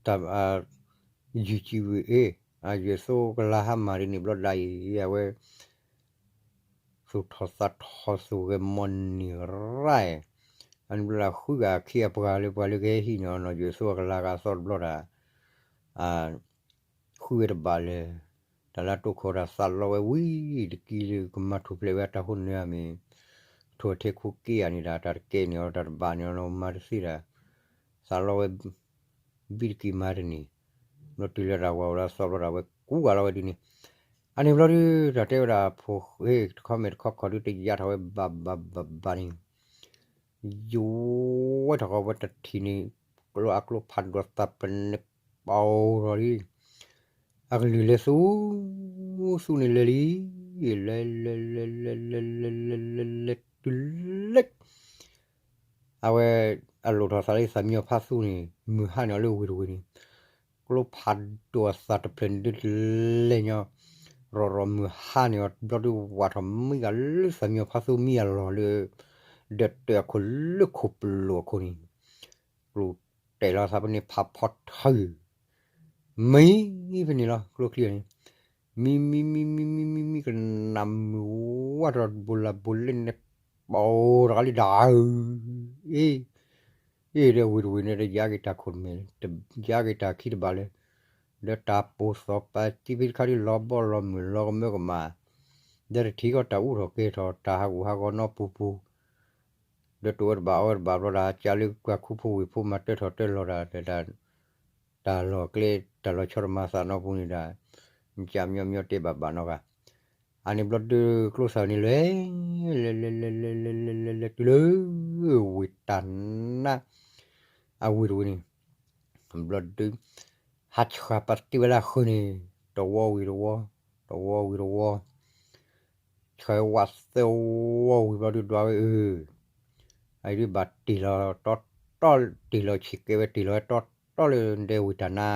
တၢ် ယုၢ်ကံဝံၤအ့ၣ် အယွၤသိကလါဟါမၢ်ဒ်န့ၣ်ဘျီဒၣ်အံၤ အဝဲ သူၣ်ထီၣ်သးထီၣ်သူၣ်ဂဲၤမီၢ်နံၤရၣ်, အန့ၣ်ဘျီဒၣ်ဃုဂၤခံဂၤပှၤလၢပှၤလၢကဟဲဟံးန့ၢ်အီၤနီၤ ယွၤသိကလါဂၤသီတဘျီဒၣ် ဃုဝဲတဘၣ်လၢၤ, တၢ်လၢတိခိၣ်တၢ်သးလီဝဲဝံၤတကံလၢကမၤထူၣ်ဖျဲးဝဲအတၢ်ဟိနၢအမ့ၢ် ထိၣ်ထဲခိက့အန့ၣ်ဒၣ် တၢ်တကဲန့ၣ်အီၤ တၢ်တဘၣ်န့ၣ်အီၤ မၤတသ့ဒၣ်, သးလီဝဲ ဘံၣ်တကံၤမၤတန့ၢ်, ဘျီတုၤလၢတၢ်ဝၤအိၣ်လၢသီဘျီဒၣ်ဝဲကူဂၤလီၤဝဲဒ်န့ၣ်, အန့ၣ်ဘျီဒုး တၢ်တဲဝဲဒၣ်ဖိဃဲတခီမ့ၢ်တခီခီဒုးတယါထီၣ်ဝဲဘၣ်ဘၣ်ဘၣ်ဘၣ်န့ၣ် ယဝဲထီၣ်ဃီဝဲတထံၣ်န့ၣ် ကျိအကျိဖးဒိၣ်သးပနဲပီၤထီၣ်လံ, အကလုၢ်လဲၤသူ သူန့ၣ်လဲၤလံ, လဲၤလဲၤလဲၤလဲၤလဲၤလဲၤလဲၤလဲၤလဲၤတုၤလၢ အဝဲ အလိၣ်ထီၣ်သးလၢသးမံအီၤဖးသူန့ၣ် မုၢ်ဟါန့ၣ်အီၤလၢဝ့ၢ်တဝ့ၢ်န့ၣ်, ကျိဖးဒိၣ်အသးတဖျၢၣ်န့ၣ်ဒုးလဲၤညီ, ရီၣ်ရီၣ်မုၢ်ဟါန့ၣ်အီၤဘျီဒုးဝးထီၣ်မံဂၤလၢသးမံအီၤဖးသူမံအလီၢ်လၢ ဒီးတၢၢ်အခိၣ်လၢခိၣ်ပလိာ်အခိၣ်န့ၣ် ကျိတဲာ်လီၤသးဖဲန့ၣ်ဖးဖီထၢၣ် မံဖဲန့ၣ်လီၤ ကျိချံန့ၣ်, မံမံမံမံမံမံမံ ကနၣ်မုာ်ဝါထီၣ်ဘိလၢဘိလဲၣ်န့ၣ် ပီၤတဂၤလံဒၣ်ဧၢ, အ့ၣ်, အ့ၣ်ဒီးဝ့ၢ်တဝ့ၢ်န့ၣ် တယါက့ၤတၢ်ခိၣ်တမဲာ်လၢၤ တယါက့ၤတၢ်ခံတဘၣ်လၢၤ, ဒီးတၢ်ပိာ်သီၣ်ပာ်တံဖဲတခါဒ်လီၤဘီလီၤမုၢ်လီၤကမၢကမၣ်, ဒီးတထံၣ်ကီးတၢ်အူထီၣ်ကဲထီၣ်တၢ်ဟးဂူာ်ဟးဂီၤနီပူၤပူၤ ဒီးတအိၣ်ဝဲတဘၣ်အီဝဲတဘၣ်ဘျီဒၣ် ကးလၢပှၤခူဖိဝ့ၢ်ဖိမၤတၢထီၣ်တၢလီၤတၢ် တၢ်လီၢ်ကျဲ တၢ်လီၤဆီတမၤသးနီပူၤန့ၣ်ဒၣ် ကးမညီမညီတဲဘၣ်ဘၣ်နီတဂၤ, အန့ၣ်ဘျီဒုးကျိသၣ်န့ၣ်လဲၤ လဲၤလဲၤလဲၤလဲၤလဲၤလဲၤလဲၤလဲၤတုၤလၢ ဝ့ၢ်တၢ်နါ အဝ့ၢ်တဝ့ၢ်န့ၣ် ဘျီဒုး ဟးဆှၣ်ပာ်တ့ၢ်ဝဲလၢအဃၢၤန့ၣ် တဝီဝံၤတဝီ တဝီဝံၤတဝီ ဆှၢဝဲသၢဝီဝံၤဘျီဒုးဒွးဝဲအၢ, အအံၤဒုးဘၣ်တ့ၢ်လီၤတီတီ တ့ၢ်လီၤဆံးကဲဝဲတ့ၢ်လီၤဝဲတီတီလၢဒဲဝ့ၢ်တၢ်နါ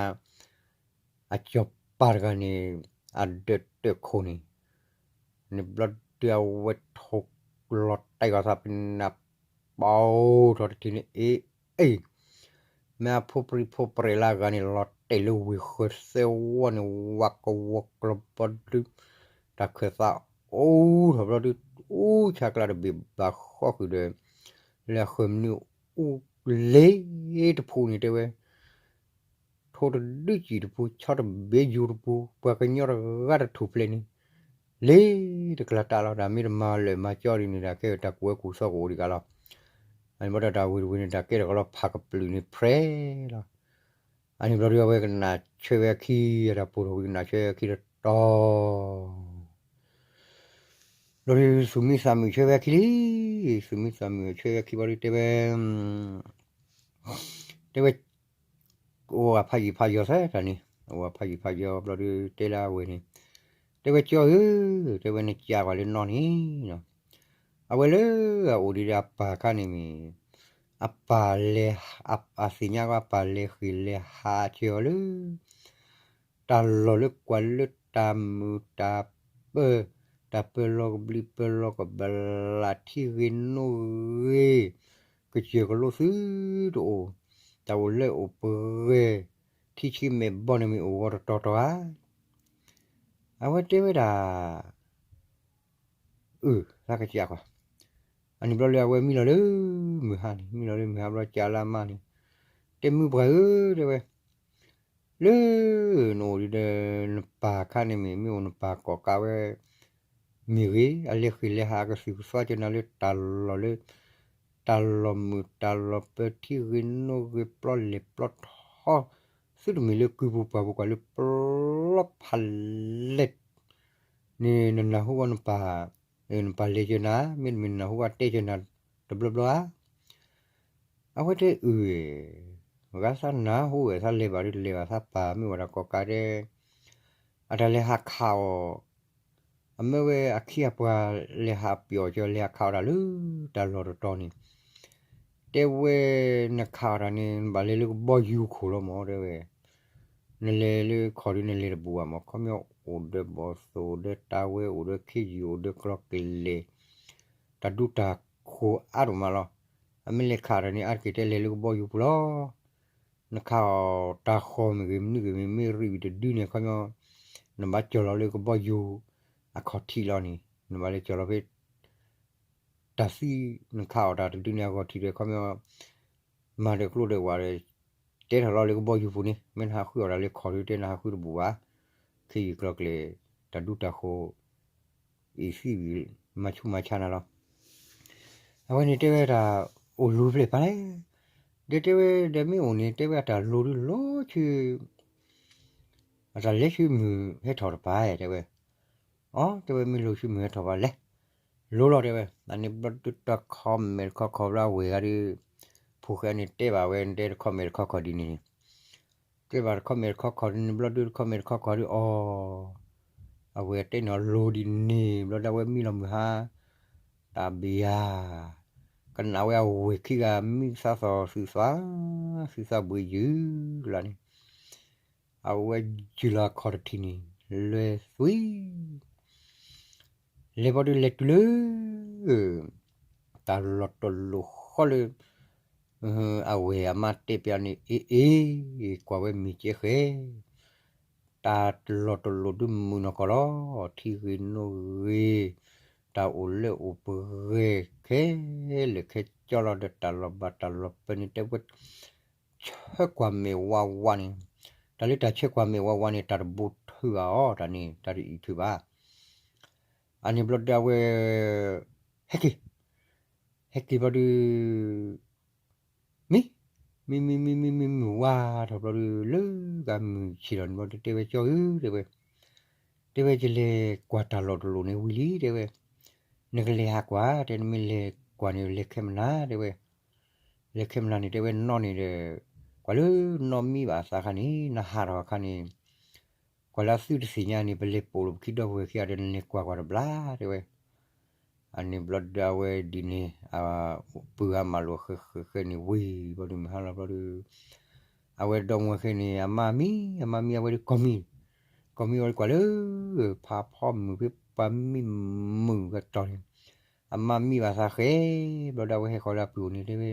အစီၤပၤတဂၤန့ၣ် အဒၢးတၢၢ်ခိၣ်န့ၣ်, န့ၣ်ဘျီဒုးအဝဲထိၣ်လီၤတဲာ်ဂီၤသးပနၢ် ပီၤထီၣ်တထံၣ်န့ၣ် အ့ၣ်အ့ၣ် မ့ၢ်အဖိပြံဖိပြဲးလၢအဂၤန့ၣ် လီၤတဲာ်လၢဝ့ၢ်ဃၢၤသၢဝီန့ၣ် ဝးကဝီၤကျီဘျီဒုး တၢ်ခၢၣ်သးအိၣ်ထီၣ်ဘျီဒုး အူဆါကျါတဘ့ၣ်ဘၣ်ဃီဃုာ်ဒီး လၢအဃၢၤမနုၤအူလ့တဖုန့ၣ်တဲဝဲ ထိတဒုစံၣ်တပူၤ ဆီတဘ့ယူၤတပူၤ ပှၤကညီတဂၤတထူၣ်ဖျဲးန့ၣ် လ့တကျါတၢ်လီၤ တၢ်မ့ၢ်တမၤလၢာ်မၤကၠီဒ်န့ၣ် တၢ်ကဲတၢ်ကူၣ်ဝဲကူၣ်သီကအိၣ်ဒံးကလီၤ. အန့ၣ်ဘျီဒီးတၢ်ဝ့ၢ်တဝ့ၢ်န့ၣ် တၢ်ကဲတၢ်ကလီၤဖးကပျုာ်န့ၣ်ဖျဲးလီၤ. အန့ၣ်ဘျီဒုးအဝဲကနၣ်ဆၢဝဲအခံ အတၢ်ပိာ်ထီၣ်ဝံၤကနၣ်ဆၢဝဲအခံတတီၤ ဘျီဒုးသူၣ်မံသးမုာ်ဆၢဝဲအခံလံ. သူၣ်မံသးမုာ်ဆၢဝဲအခံဘျီဒုးတဲဝဲ တဲဝဲ အိၣ်အဖးယံာ်ဖးယီၤသၢတၢ်န့ၣ် အိၣ်အဖးယံာ်ဖးယီၤဘျီဒုးတဲလၢအဝဲန့ၣ် တဲဝဲကၠီဧၢ တဲဝဲနကးကွၢ်လၢနီၢ်န့ၣ် အဝဲလၢအအိၣ်ဒံးဒီးအပၢ်အခါန့ၣ်မ့ၢ် အပၢ်လဲၤ အသ့ၣ်ညါကွၢ်အပၢ်လဲၤဃ့ၢ်လဲၤဟးစၢၤအီၤလၢ တၢ်လီၢ်လၢကွၢ်လၢတၢ်မုာ်တၢ်ပၢၢ် တၢ်ပၢၢ်လီၤကဘျံးပၢၢ်လီၤကဘျၣ် ထံဂ့ၤနိၣ်ဂ့ၤ ကစၢၢ်ကလိသုတအိၣ် တၢ်အိၣ်လၢအိၣ်ပဂဲၤ ထံဆှံမဲာ်ဘီန့ၣ်မ့ၢ်အိၣ်ဂီၤတတီၤတီၤဧါ. အဝဲတဲဝဲဒၣ် အၢ သးကစၢ်ကွၢ် အန့ၣ်ဘျီလၢအဝဲမံလီၤလၢမုၢ်ဟါန့ၣ် မံလီၤလၢမုၢ်ဟါဘျီကးလၢအမါန့ၣ် တဲမုၢ်ပှၢ်ဧၢ တဲဝဲ လၢနအိၣ်ဒံးဒီး နပၢ်အခါန့ၣ်မ့ၢ် မ့ၢ်အိၣ်နပၢ်ကိးကးဝဲ မ့ၢ်ဂ့ၤ အလဲၤဃ့ၢ်လဲၤဟးကသုၣ်ကသီကနၤလၢတၢ်လီၢ်လၢ တၢ်လီၢ်မုာ်တၢ်လီၢ်ပၢၢ်ထံဂ့ၤနိၣ်ဂ့ၤပျီလဲၢ်ပျီထီ သုတမ့ၢ်လၢကုပူၤပှၢ်ပူၤကွၢ်လၢပျီဖးလဲၢ် န့ၣ် နနၢ်ဟူဘၣ်နပၢ် နပၢ်လဲၤကနၤ မ့တမ့ၢ်နနၢ်ဟူဘၣ်တဲကနၤတဘျီဘျီဧါ. အဝဲတဲအုၣ် မ့ၢ်ဂ့ၤသးနၢ်ဟူဝဲ သးလဲၤဘၣ်ဒုးလဲၤဘၣ် သးပၢ်မ့ၢ်ဝဲဒၣ်ကိးကးတဲ အတၢ်လဲၤဟးခးအီၤ အမၢဝဲအခံအပှၤလဲၤဟးပျီၣ်ကၢၤ လဲၤဟးခးအီၤတၢ်လၢတၢ်လီၢ်တတီၤန့ၣ် တဲဝဲ နခးအီၣ်တၢ်န့ၣ် နဘၣ်လဲၤလၢကဘီယူၤခိၣ်လီၤမၢ် တဲဝဲ, နလဲၤလၢခီၣ်ဒုးနလဲၤတဘူးဘၣ်မၢ် ခီပညီအိၣ်ဒီးဘီၣ်သိၣ် အိၣ်ဒီးတၢ်ဝဲ အိၣ်ဒီးခ့ယုၢ် အိၣ်ဒီးကျီၢ်ကျဲၤ တၢ်ဒူတၢ်ဃိၤအါဒိၣ်မးလီၤ. အမ့ၢ်လဲၤခးအီၣ်တၢ်န့ၣ် အါတက့ၢ်တဲလဲၤလၢကဘီယူၤပူၤလီၤ. နခးအီၣ်တၢ်ဃီၣ်မ့ၢ်ဂ့ၤ မနုၤဂ့ၤမ့ၢ် မ့ၢ်ရံးဝံၤတဒုန့ၣ် ခီပညီ နဘၣ်ကၠီၢ်လီၤလၢကဘီယူၤအခီၣ်ထံးလီၤန့ၣ် နဘၣ်လဲၤကၠီၢ်လီၤဖဲ တၢ်သံ နခးအီၣ်တၢ်တဒုန့ၣ်အဂီၢ်ထံးဒီး ခီပညီ မၤဒီးကျိဒီးဝးဒီး တဲထီၣ်လီၤလၢကဘီယူၤပူၤန့ၣ် မ့ၢ်နဟးဃုအီၣ်တၢ်လၢခီၣ်ဒုး တဲနဟးဃုတဘူးဘၣ်. ခ့ယုၢ်ကျီၢ်ကျဲၤ တၢ်ဒူတၢ်ဃိၤ အံၤသံဝံၤ မၤဆူၣ်မၤဆါနၤလီၤ. အဝဲန့ၣ်တဲဝဲတၢ်အိၣ်လူၤဖျဲၣ်ဖးလဲၣ်, ဒီးတဲဝဲဒီးမ့ၢ်အိၣ်န့ၣ် တဲဝဲအတၢ်လိၤဒုးလီၤဆူ အတၢ်လဲၤဆူမုၢ်ဟဲထီၣ်တပၤ တဲဝဲ, အ တဲဝဲမ့ၢ်လိၤဆူမုၢ်ဟဲထီၣ်ဘၣ်လဲၣ်, လိၤလီၤတဲဝဲ, အန့ၣ်ဘျီဒုးတၢ် comment တခီခီဘျီအဝဲၢ်ဂၤဒုး ဖိၣ်ဃဲန့ၣ်တဲဘၣ်ဝဲ တဲတ comment တခီခီဒ်န့ၣ်န့ၣ် တဲဘၣ်တ comment တခီခီဒ်န့ၣ်ဘျီဒုး တ comment တခီခီဒုး အီၤ အဝဲၢ်တဲန့ၣ်အီၤလိၤဒ်န့ၣ် ဘျီဒုးအဝဲမံလီၤမုၢ်ဟါ တၢ်ဘံယၤ ကနၣ်ဝဲအဝဲၢ်ခံဂၤမံသးသီၣ်သုးသွါ သုးသွါဘှံးယုၢ်လီၤန့ၣ် အဝဲယုၢ်လီၤအခီၣ်တထံၣ်န့ၣ် လဲၤသွံ လဲၤဘျီဒုးလဲၤတုၤလၢ တၢ်လီၢ်တလိၣ်ဃီလၢ အဝဲၢ်အမါတဲပျးန့ၣ် အ့ၣ်အ့ၣ် ကွၢ်ဝဲမ့ၢ်ကဲဃဲ တၢ်လီၢ်တလိၣ်ဒုးမုာ်နီၢ်ကီၢ်လီၤ. ထံဂ့ၤနိဂ့ၤ တၢ်အိၣ်လၢအိၣ်ပဂဲၤခဲလၢာ်ခဲကၠီလီၤဒီး တၢ်လီၢ်ဘၣ်တၢ်လီၢ်ပၢန့ၣ် တဲဝဲ ဆၢကွၢ်မဲာ်ဝါဝါန့ၣ်, တၢ်လၢတၢ်ဆၢကွၢ်မဲာ်ဝါဝါန့ၣ် တၢ်တဘူးထုးဘၣ်အီၤ တၢ်န့ၣ် တၢ်တအံၤထုးဘၣ်. အန့ၣ်ဘျီဒုးအဝဲ ဟဲက့ၤ ဟဲက့ၤဘျီဒုး မံ မံ မံ မံ မံ မံ မုၢ်ဝါထီၣ်ဘျီဒုး လၢဂၤမုၢ်ဆ့ၣ်ထီၣ်န့ၣ်ဘျီဒုး တဲဝဲကၠီဧၢ တဲဝဲ, တဲဝဲ ယလဲၤကွၢ်တၢ်လီၢ်တလိၣ်န့ၣ်ဝံၤလံ တဲဝဲ, နကလဲၤဟးကွၢ် တဲ နမ့ၢ်လဲၤကွၢ်န့ၣ် လဲၤခဲမနၤ တဲဝဲ, လဲၤခဲမနၤန့ၣ် တဲဝဲနီၢ်န့ၣ်ဒီး ကွၢ်လၢနီၢ်မံဘၣ်အသးခါန့ၣ် နဟးထီၣ်အခါန့ၣ် ကွၢ်လၢအသုတသ့ၣ်ညါန့ၣ် ပလဲၤပိာ်လိာ်ပခံဒီပုၢ်ဝဲၢ်ခံဂၤဒီး နလဲၤကွၢ်ကွၢ်တဘျီ တဲဝဲ. အန့ၣ်ဘျီဒုးအဝဲဒ်န့ၣ် ပုၢ်အါမးလိာ်ဃဲဃဲဃဲန့ၣ်ဝံၤဘျီဒုး မုၢ်ဟါလီၤဘျီဒုး အဝဲဒီမါဝၤဃဲန့ၣ် အမါမံ အမါမံ အဝဲဒုးကိးမံၤ ကိးမံၤဝဲဒုးကွၢ်လၢ ဖးဖီမုၢ်ဖဲပှၤမံမုာ်ကတီၢ်န့ၣ် အမါမံဘၣ်သးဃဲ ဘျီဒုးအဝဲဟဲဃီၤလၢအပုၢ်အိၣ်န့ၣ် တဲဝဲ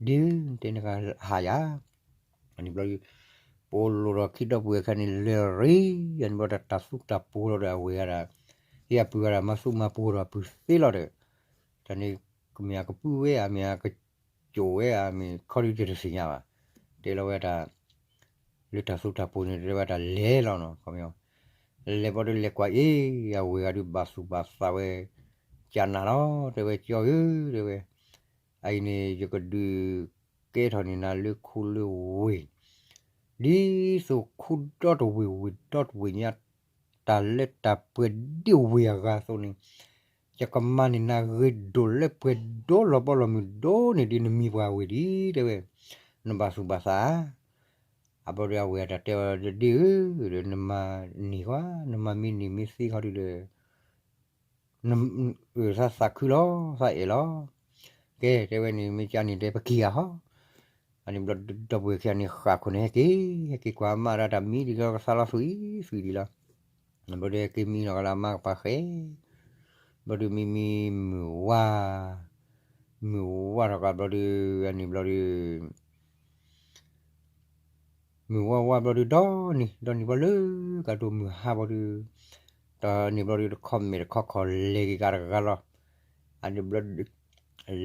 ဒုး တဲနကဟးယၤ အန့ၣ်ဘျီဒုး ပိာ်လိာ်ဒီးခံဒီပုၢ်ဝဲၢ်ခါန့ၣ် လဲၤရ့ အန့ၣ်ဘျီတၢ်သူတၢ်ပှိၤလီၤဒီးအဝဲဒၣ် ဟ့ၣ်အပုၢ်ဝဲဒၣ် မၤသူမၤပှိၤဒီးအပုၢ်သ့လီၤဒီး တၢ်န့ၣ် ကမ့ၢ်အကပုၢ်ဝဲ အမ့ၢ်အကစိာ်ဝဲ အမ့ၢ်ခီဒုးတသ့ၣ်ညါဘၣ် တဲလီၤဝဲဒၣ် လၢတၢ်သူတၢ်ပှိၤန့ၣ် တဲဝဲဒၣ်လဲၤလီၤနီၤ ခီ လဲၤဘျီဒုးလဲၤကွၢ်အ့ၣ် အဝဲဒၣ်ဒုး ဘၣ်သူၣ်ဘၣ်သးဝဲ ကနၤလီၤ တဲဝဲကၠီဧၢ တဲဝဲ အအံၤန့ၣ် ယကဒုးကဲထီၣ်န့ၢ်နၤလၢခူလၢဝ့ၢ် ဒ်သိးခူဒီတဝ့ၢ်ဝ့ၢ်ဒီတဝ့ၢ်ညါ တၢ်လၢတၢ်ပှဲၤဒ်ဝ့ၢ်အဂၤအသိးန့ၣ် ယကမၤန့ၢ်နၤဂ့ၤဒိၣ်လၢပှဲၤဒိၣ်လီၤဘီလီၤမုၢ်ဒိၣ်န့ၢ် ဒ်နမံၤပှၤဝ့ၢ်ဒ် တဲဝဲ နဘၣ်သူၣ်ဘၣ်သး အဘျီဒုးအဝဲအတၢ်တဲအီၤ ဒ့ဧၢ နမၤန့ၢ်ကွၢ် နမၤမ့ၢ်န့ၢ်မ့ၢ်သ့ခီဒုးဒီး သးသးခုလီၤ သးအဲၣ်လီၤ ကဲ တဲဝဲန့ၣ် မ့ၢ်ကန့ၣ်တဲပက့ၤဂၤဟီ အန့ၣ်ဘျီဒီပုၢ်ဝဲၢ်ခံဂၤန့ၣ် ဃၣ်ခိၣ်န့ၣ် ဟဲက့ၤ ဟဲက့ၤကွၢ်အမါဒီးတၢ်မံဒ်လီၤ ကသါလီၤသွံၣ်သွံၣ်ဒ်လီၤ ဘျီဒုးဟဲက့ၤမံလီၤကလၢအမါကပၤဃဲ ဘျီဒုးမံမံမုၢ်ဝါ မုၢ်ဝါထီၣ်ကဘျီဒုး အန့ၣ်ဘျီဒုး မုၢ်ဝါဝါဘျီဒုး ဒီနံၤ ဒီနံၤဘျီလၢကဒိၣ်မုၢ်ဟါဘျီဒုး ဒီနံၤဘျီဒုး တခီမဲာ်တခီခီလဲၤက့ၤကၤတဂၤလီၤ အန့ၣ်ဘျီဒုး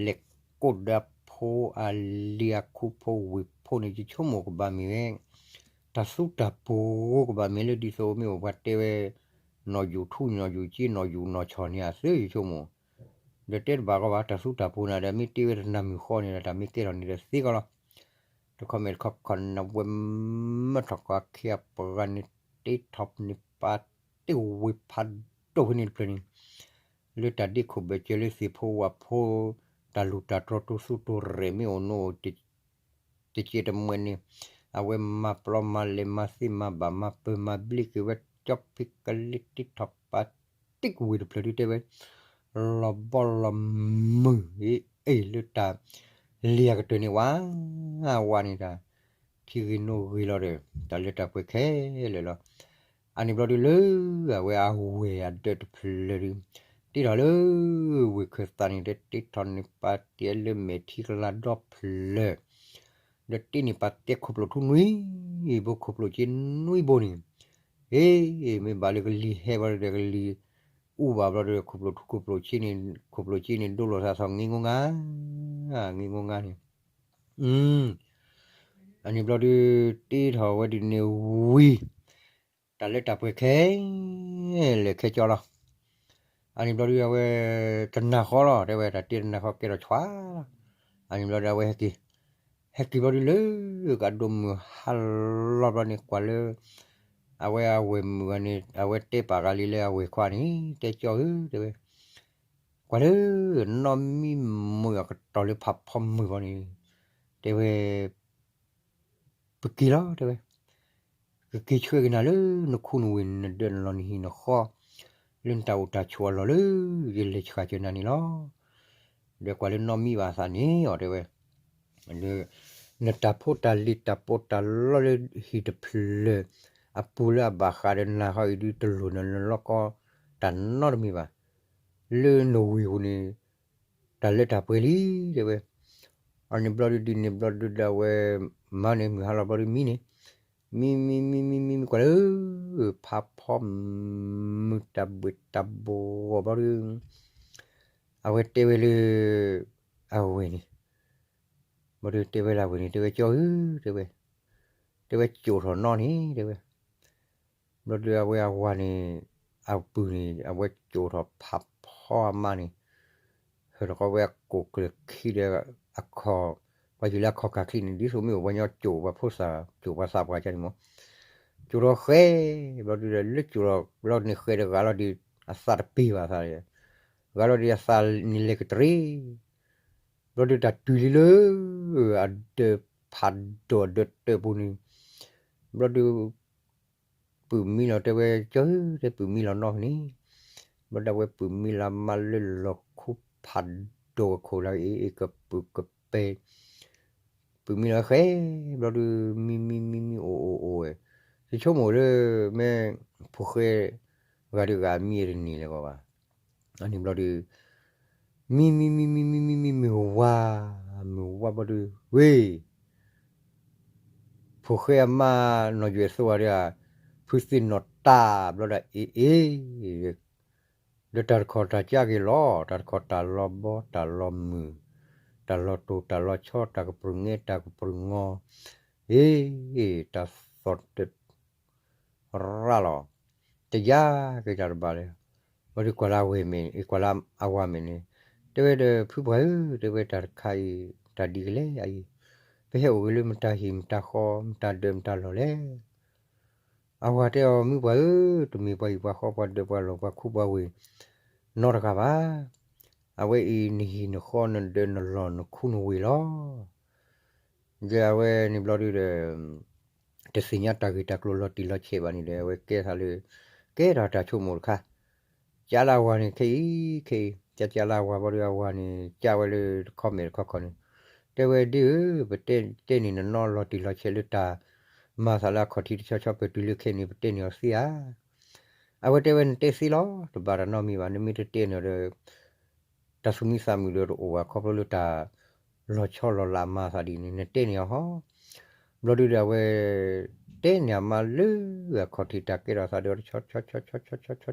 လဲၤကိးဒီးဖိအလံၤအခူဖိဝ့ၢ်ဖိန့ၣ် ယဆိကမိၣ်ကဘၣ်မ့ၢ်ဝဲ တၢ်သူတၢ်ပှိၤကဘၣ်မ့ၢ်လၢဒ်သိးမ့ၢ်အိၣ်ပှၤတဲဝဲ နီၢ်ယူၣ်ထူ နီၢ်ယူၣ်က့ နီၢ်ယူၣ်နီၢ်ဆီၣ်န့ၣ်အသု ယဆိကမိၣ် ဒီးတဲတဘၣ်ကီဘၣ် တၢ်သူတၢ်ပှိၤန့ၣ်ဒီး မ့ၢ်တ့ဝဲတနၤမုၢ်ဃီန့ၣ်ဒီး တၢ်မ့ၢ်ကဲထီၣ်န့ၣ်ဒီးသ့ကီလီၤ တခီမဲာ်တခီခီန့ၣ် ဝဲမၢထီၣ်ကီးအခ့အပှၤန့ၣ် တ့ထီၣ်န့ၢ်ပာ်တ့ၢ်ဝ့ၢ်ဖးဒိၣ်ဖဲန့ၣ်တဖျၢၣ်န့ၣ် လၢတၢ်ဒ့ခိၣ်ဘၢၣ်စၢၤလၢသ့ၣ်ဖိဝၣ်ဖိ တၢ်လူၢ်တၢ်တြီတိစူတိၢ်ရဲၣ်မ့ၢ်အိၣ်နအိၣ် တစဲးတမှဲၤန့ၣ် အဝဲမၤပျီမၤလဲၤမၤသ့မၤဘၣ်မၤပၢၤမၤဘျ့က့ၤဝဲ ကၠီဖံးကလ့တ့ထီၣ်ပာ်တ့ၢ်ဝ့ၢ်တဖျၢၣ်ဒုးတဲဝဲ လီၤဘီလီၤမုၢ် အ့ၣ် လၢတၢ် လံာ်အကတၢၢ်န့ၣ်ဝါ, ဝါန့ၣ်တၢ် ထံဂ့ၤနိဂ့ၤလီၤဒီး တၢ်လၢတၢ်ပှဲၤခဲလၢာ်လီၤ. အန့ၣ်ဘျီဒုလၢ အဝဲအဝဲၢ်အဒၢးတဖျၢၣ်ဒီး တ့ထီၣ်လၢ ဝ့ၢ်ခၢၣ်သးန့ၣ်ဒီး တ့ထီၣ်န့ၢ်ပာ်တဲလၢမဲာ်ထံကလၤဒီဖျၢၣ် ဒီးတ့န့ၢ်ပာ်တဲခိၣ်ပျိၣ်ထူနွံဘိ ခိၣ်ပျိၣ်က့နွံဘိန့ၣ်, အ့ မ့ၢ်ဘၣ်လၢကလံၤဟဲဘျီဒီး ကလံၤအူဘၣ်ဘျီဒီး ခိၣ်ပျိၣ်ထူခိၣ်ပျိၣ်က့န့ၣ် ခိၣ်ပျိၣ်က့န့ၣ် ဒိလိာ်သးသီၣ် င့ငိငါ, င့ငိငါန့ၣ်, အန့ၣ်ဘျီဒု တ့ထီၣ်ဝဲဒ်န့ၣ်ဝံၤ တၢ်လၢတၢ်ပှဲၤခဲ လၢာ်ခဲကၠီလီၤ. အန့ၣ်ဘျီဒု အဝဲ တနၤဃီလီၤ တဲဝဲ တၢ်တ့တနၤဃီကဲထီၣ်ဆွါလီၤ. အန့ၣ်ဘျီဒု အဝဲဟဲက့ၤ, ဟဲက့ၤဘျီဒုလၢ ကဒိမုၢ်ဟါလီၤဘျီန့ၣ် ကွၢ်လၢ အဝဲအဝဲၢ်မုၣ်ဂၤန့ၣ် အဝဲတဲပာ်ဂၤလံလၢအဝဲၢ်ခွါန့ၣ် တဲကၠီဧၢ တဲဝဲ ကွၢ်လၢ နီၢ်မံမုၢ်အကတီၢ်လၢဖးဖီမုၢ်ဘီန့ၣ် တဲဝဲ ပက့ၤလီၤ တဲဝဲ, ကက့ၤဆှၢက့ၤနၤလၢနခူနဝ့ၢ် နဒၢးနလီၢ်နဟံၣ်နဃီ လၢနတၢ်အိၣ်တၢ်ဆိးအလီၢ်လၢ ယလဲၤဆှၢက့ၤနၤန့ၣ်လီၤ. ဒီးကွၢ်လၢနီၢ်မံဘၣ်အသးန့ၣ်အီၤ တဲဝဲ နတၢ်ဖိတၢ်လံၤတၢ်ပီးတၢ်လီလၢဟံၣ်တဖျၢၣ် အပူၤလၢအဘၣ်ဃးဒီးနၤဟီအံၤဒု တလိၣ်နလီၢ်ကီတၢ်နီတမံၤဘၣ်. လၢနဝ့ၢ်ပူၤန့ၣ် တၢ်လၢတၢ်ပှဲၤလံ တဲဝဲ. အန့ၣ်ဘျီဒု ဒ်န့ၣ်ဘျီဒုဒီးအဝဲ မၤန့ၣ်မုၢ်ဟါလီၤဘျီဒုမံန့ၣ်, မံမံမံမံမံမံကွၢ်လၢ ဖးဖီမုၢ်တၢ်ဘှ့ၣ်တၢ်ဘှီၣ်ဘျီဒု အဝဲတဲဝဲလၢ အဝဲၢ်န့ၣ်, ဘျီဒုတဲဝဲလၢအဝဲၢ်န့ၣ် တဲဝဲကၠီဧၢ တဲဝဲ, တဲဝဲကၠိၣ်ထီၣ်နီၢ်န့ၣ် တဲဝဲ. ဘျီဒုအဝဲအဝၤန့ၣ် အပုၢ်န့ၣ် အဝဲကၠိၣ်ထီၣ်ဖးဖီအမါန့ၣ်, ဟၢၣ်ထီၣ်ဃီဝဲအကိၣ်ကျၢၢ်ခံဒီးအခီၣ်, ပှၤယုၢ်လၢအခီၣ်ကၢ်ချံန့ၣ် ဒ်သိးမ့ၢ်ပှၤညီကၠိၣ်ပှၤဖိသၣ် ကၠိၣ်ပှၤသးပှၢ်ကန့ၣ်မး, ကၠိၣ်ထီၣ်ဃဲ, ဘျီဒုဒီးလၢကၠိၣ်ထီၣ်ဘျီန့ၣ်ဃဲဒီးဂၤလီၤဒီး အသးတပ့ၤဘၣ်သး, ဂၤလီၤဒီးအသးန့ၣ်လဲၤကတရံ ဘျီဒုတၢ်တုၤလံလၢ အဒၢးဖးဒိၣ်အဒၢးတၢၢ်ပူၤန့ၣ်, ဘျီဒု ပုၢ်မံလီၤတဲဝဲကၠီဧၢ တဲပုၢ်မံလီၤနီၢ်န့ၣ်, ဘျီဒုအဝဲပုၢ်မံလီၤမါလၢလီၢ်ခူဖးဒိၣ်အခိၣ်လၢအ့ၣ်အ့ၣ် ကပုာ်ကပဲၢ် ပုၢ်မံလီၤဃဲ, ဘျီဒု မံမံမံမံအိၣ်အိၣ်အိၣ်ဝဲ, ယဆိကမိၣ်လၢ မ့ၢ်ဖိၣ်ဃဲ ဂၤဒုးဂၤမံအတန့ၢ်လၢၤဘၣ်, အန့ၣ်ဘျီဒု မံမံမံမံမံမံမံမုၢ်ဝါ, မုၢ်ဝါဘျီဒု ဝ့ၢ် ဖိၣ်ဃဲအမါနီၢ်ယွဲၣ်သိဝဲဒၣ်, ဖုသ့ၣ်နီၣ်တၢ်ဘျီဒၣ်အ့ၣ်အ့ၣ် ဒီးတၢ်တခီၣ်တၢ်ကၢက့ၤလီၤ, တၢ်တခီၣ်တၢ်လီၤဘီ တၢ်လီၤမုၢ်, တၢ်လီၤတိၢ် တၢ်လီၤဆီ တၢ်ကပြုၢ်ငဲ တၢ်ကပြုၢ်ငီ, အ့ၣ် တၢ်သီၣ်တရၣ်လီၤ, တယါက့ၤတၢ်တဘၣ်လၢၤ, ဘျီဒုကွၢ်လၢအဝဲၢ်မ့ၢ် ကွၢ်လၢအဝၤမ့ၢ်န့ၣ်, တဲဝဲဒီးဖုပှၢ်ဧၢ တဲဝဲတၢ်တခါအံၤ တၢ်ဒ်ကလဲၣ်အံၤ, ပဟဲအိၣ်ဂ့ၤလၢမတၤဟံၣ်မတၤဃီ မတၤဒၢးမတၤလီၢ်လဲၣ် အဝၤတဲအီၤ မုၢ်ပှၢ်ဧၢ, တမ့ၢ်ပှၤဟံၣ်ပှၤဃီ ပှၤဒၢးပှၤလီၢ် ပှၤခူပှၤဝ့ၢ် နီတဂၤဘၣ်. အဝဲအံၤနဟံၣ်နဃီ နဒၢးနလီၢ် နခူနဝ့ၢ်လီၤ. ဒီးအဝဲန့ၣ်ဘျီဒုဒီး တသ့ၣ်ညါတၢ်ဂ့ၢ်တၢ်ကျိၤလီၤတံၢ်လီၤဆဲးဘၣ်န့ၣ်ဒီး အဝဲကဲသးလၢ ကဲထီၣ်တၢ်ဆိကမိၣ်တခါ, ကၠါလၢအဝၤန့ၣ် ခဲအံၤ ခဲအံၤ ကၠါကၠါလၢအဝၤဘျီဒု အဝၤန့ၣ် ကၠါဝဲလၢတခီမဲာ်တခီခီန့ၣ်, တဲဝဲဒ်ဧၢ, ပတဲန့ၢ်နနီၢ်လီၤတံၢ်လီၤဆဲးလၢတၢ် မၤသးလၢအခီၣ်ထံးတဆီဆီ ပတုၤလၢခဲအံၤန့ၣ် ပတဲန့ၢ်အီၤသ့ဧါ. အဝဲတဲဝဲနတဲသ့လီၤ, တဘၣ်တၢ်နီတမံၤဘၣ်, နမ့ၢ်တတဲန့ၢ်အီၤဒီး တၢ်သူၣ်မံသးမုာ်ဒီးတအိၣ်ဘၣ် ခီဖျိလၢတၢ်လီၤဆီလီၤလးမၤသးဒ်န့ၣ် နတဲန့ၢ်အီၤဟီ. ဘျီဒုဒီးအဝဲ တဲန့ၢ်အမါလၢအခီၣ်ထံးတၢ်ကဲထီၣ်သးဒီးဆီဆီဆီဆီဆီဆီဆီဆီ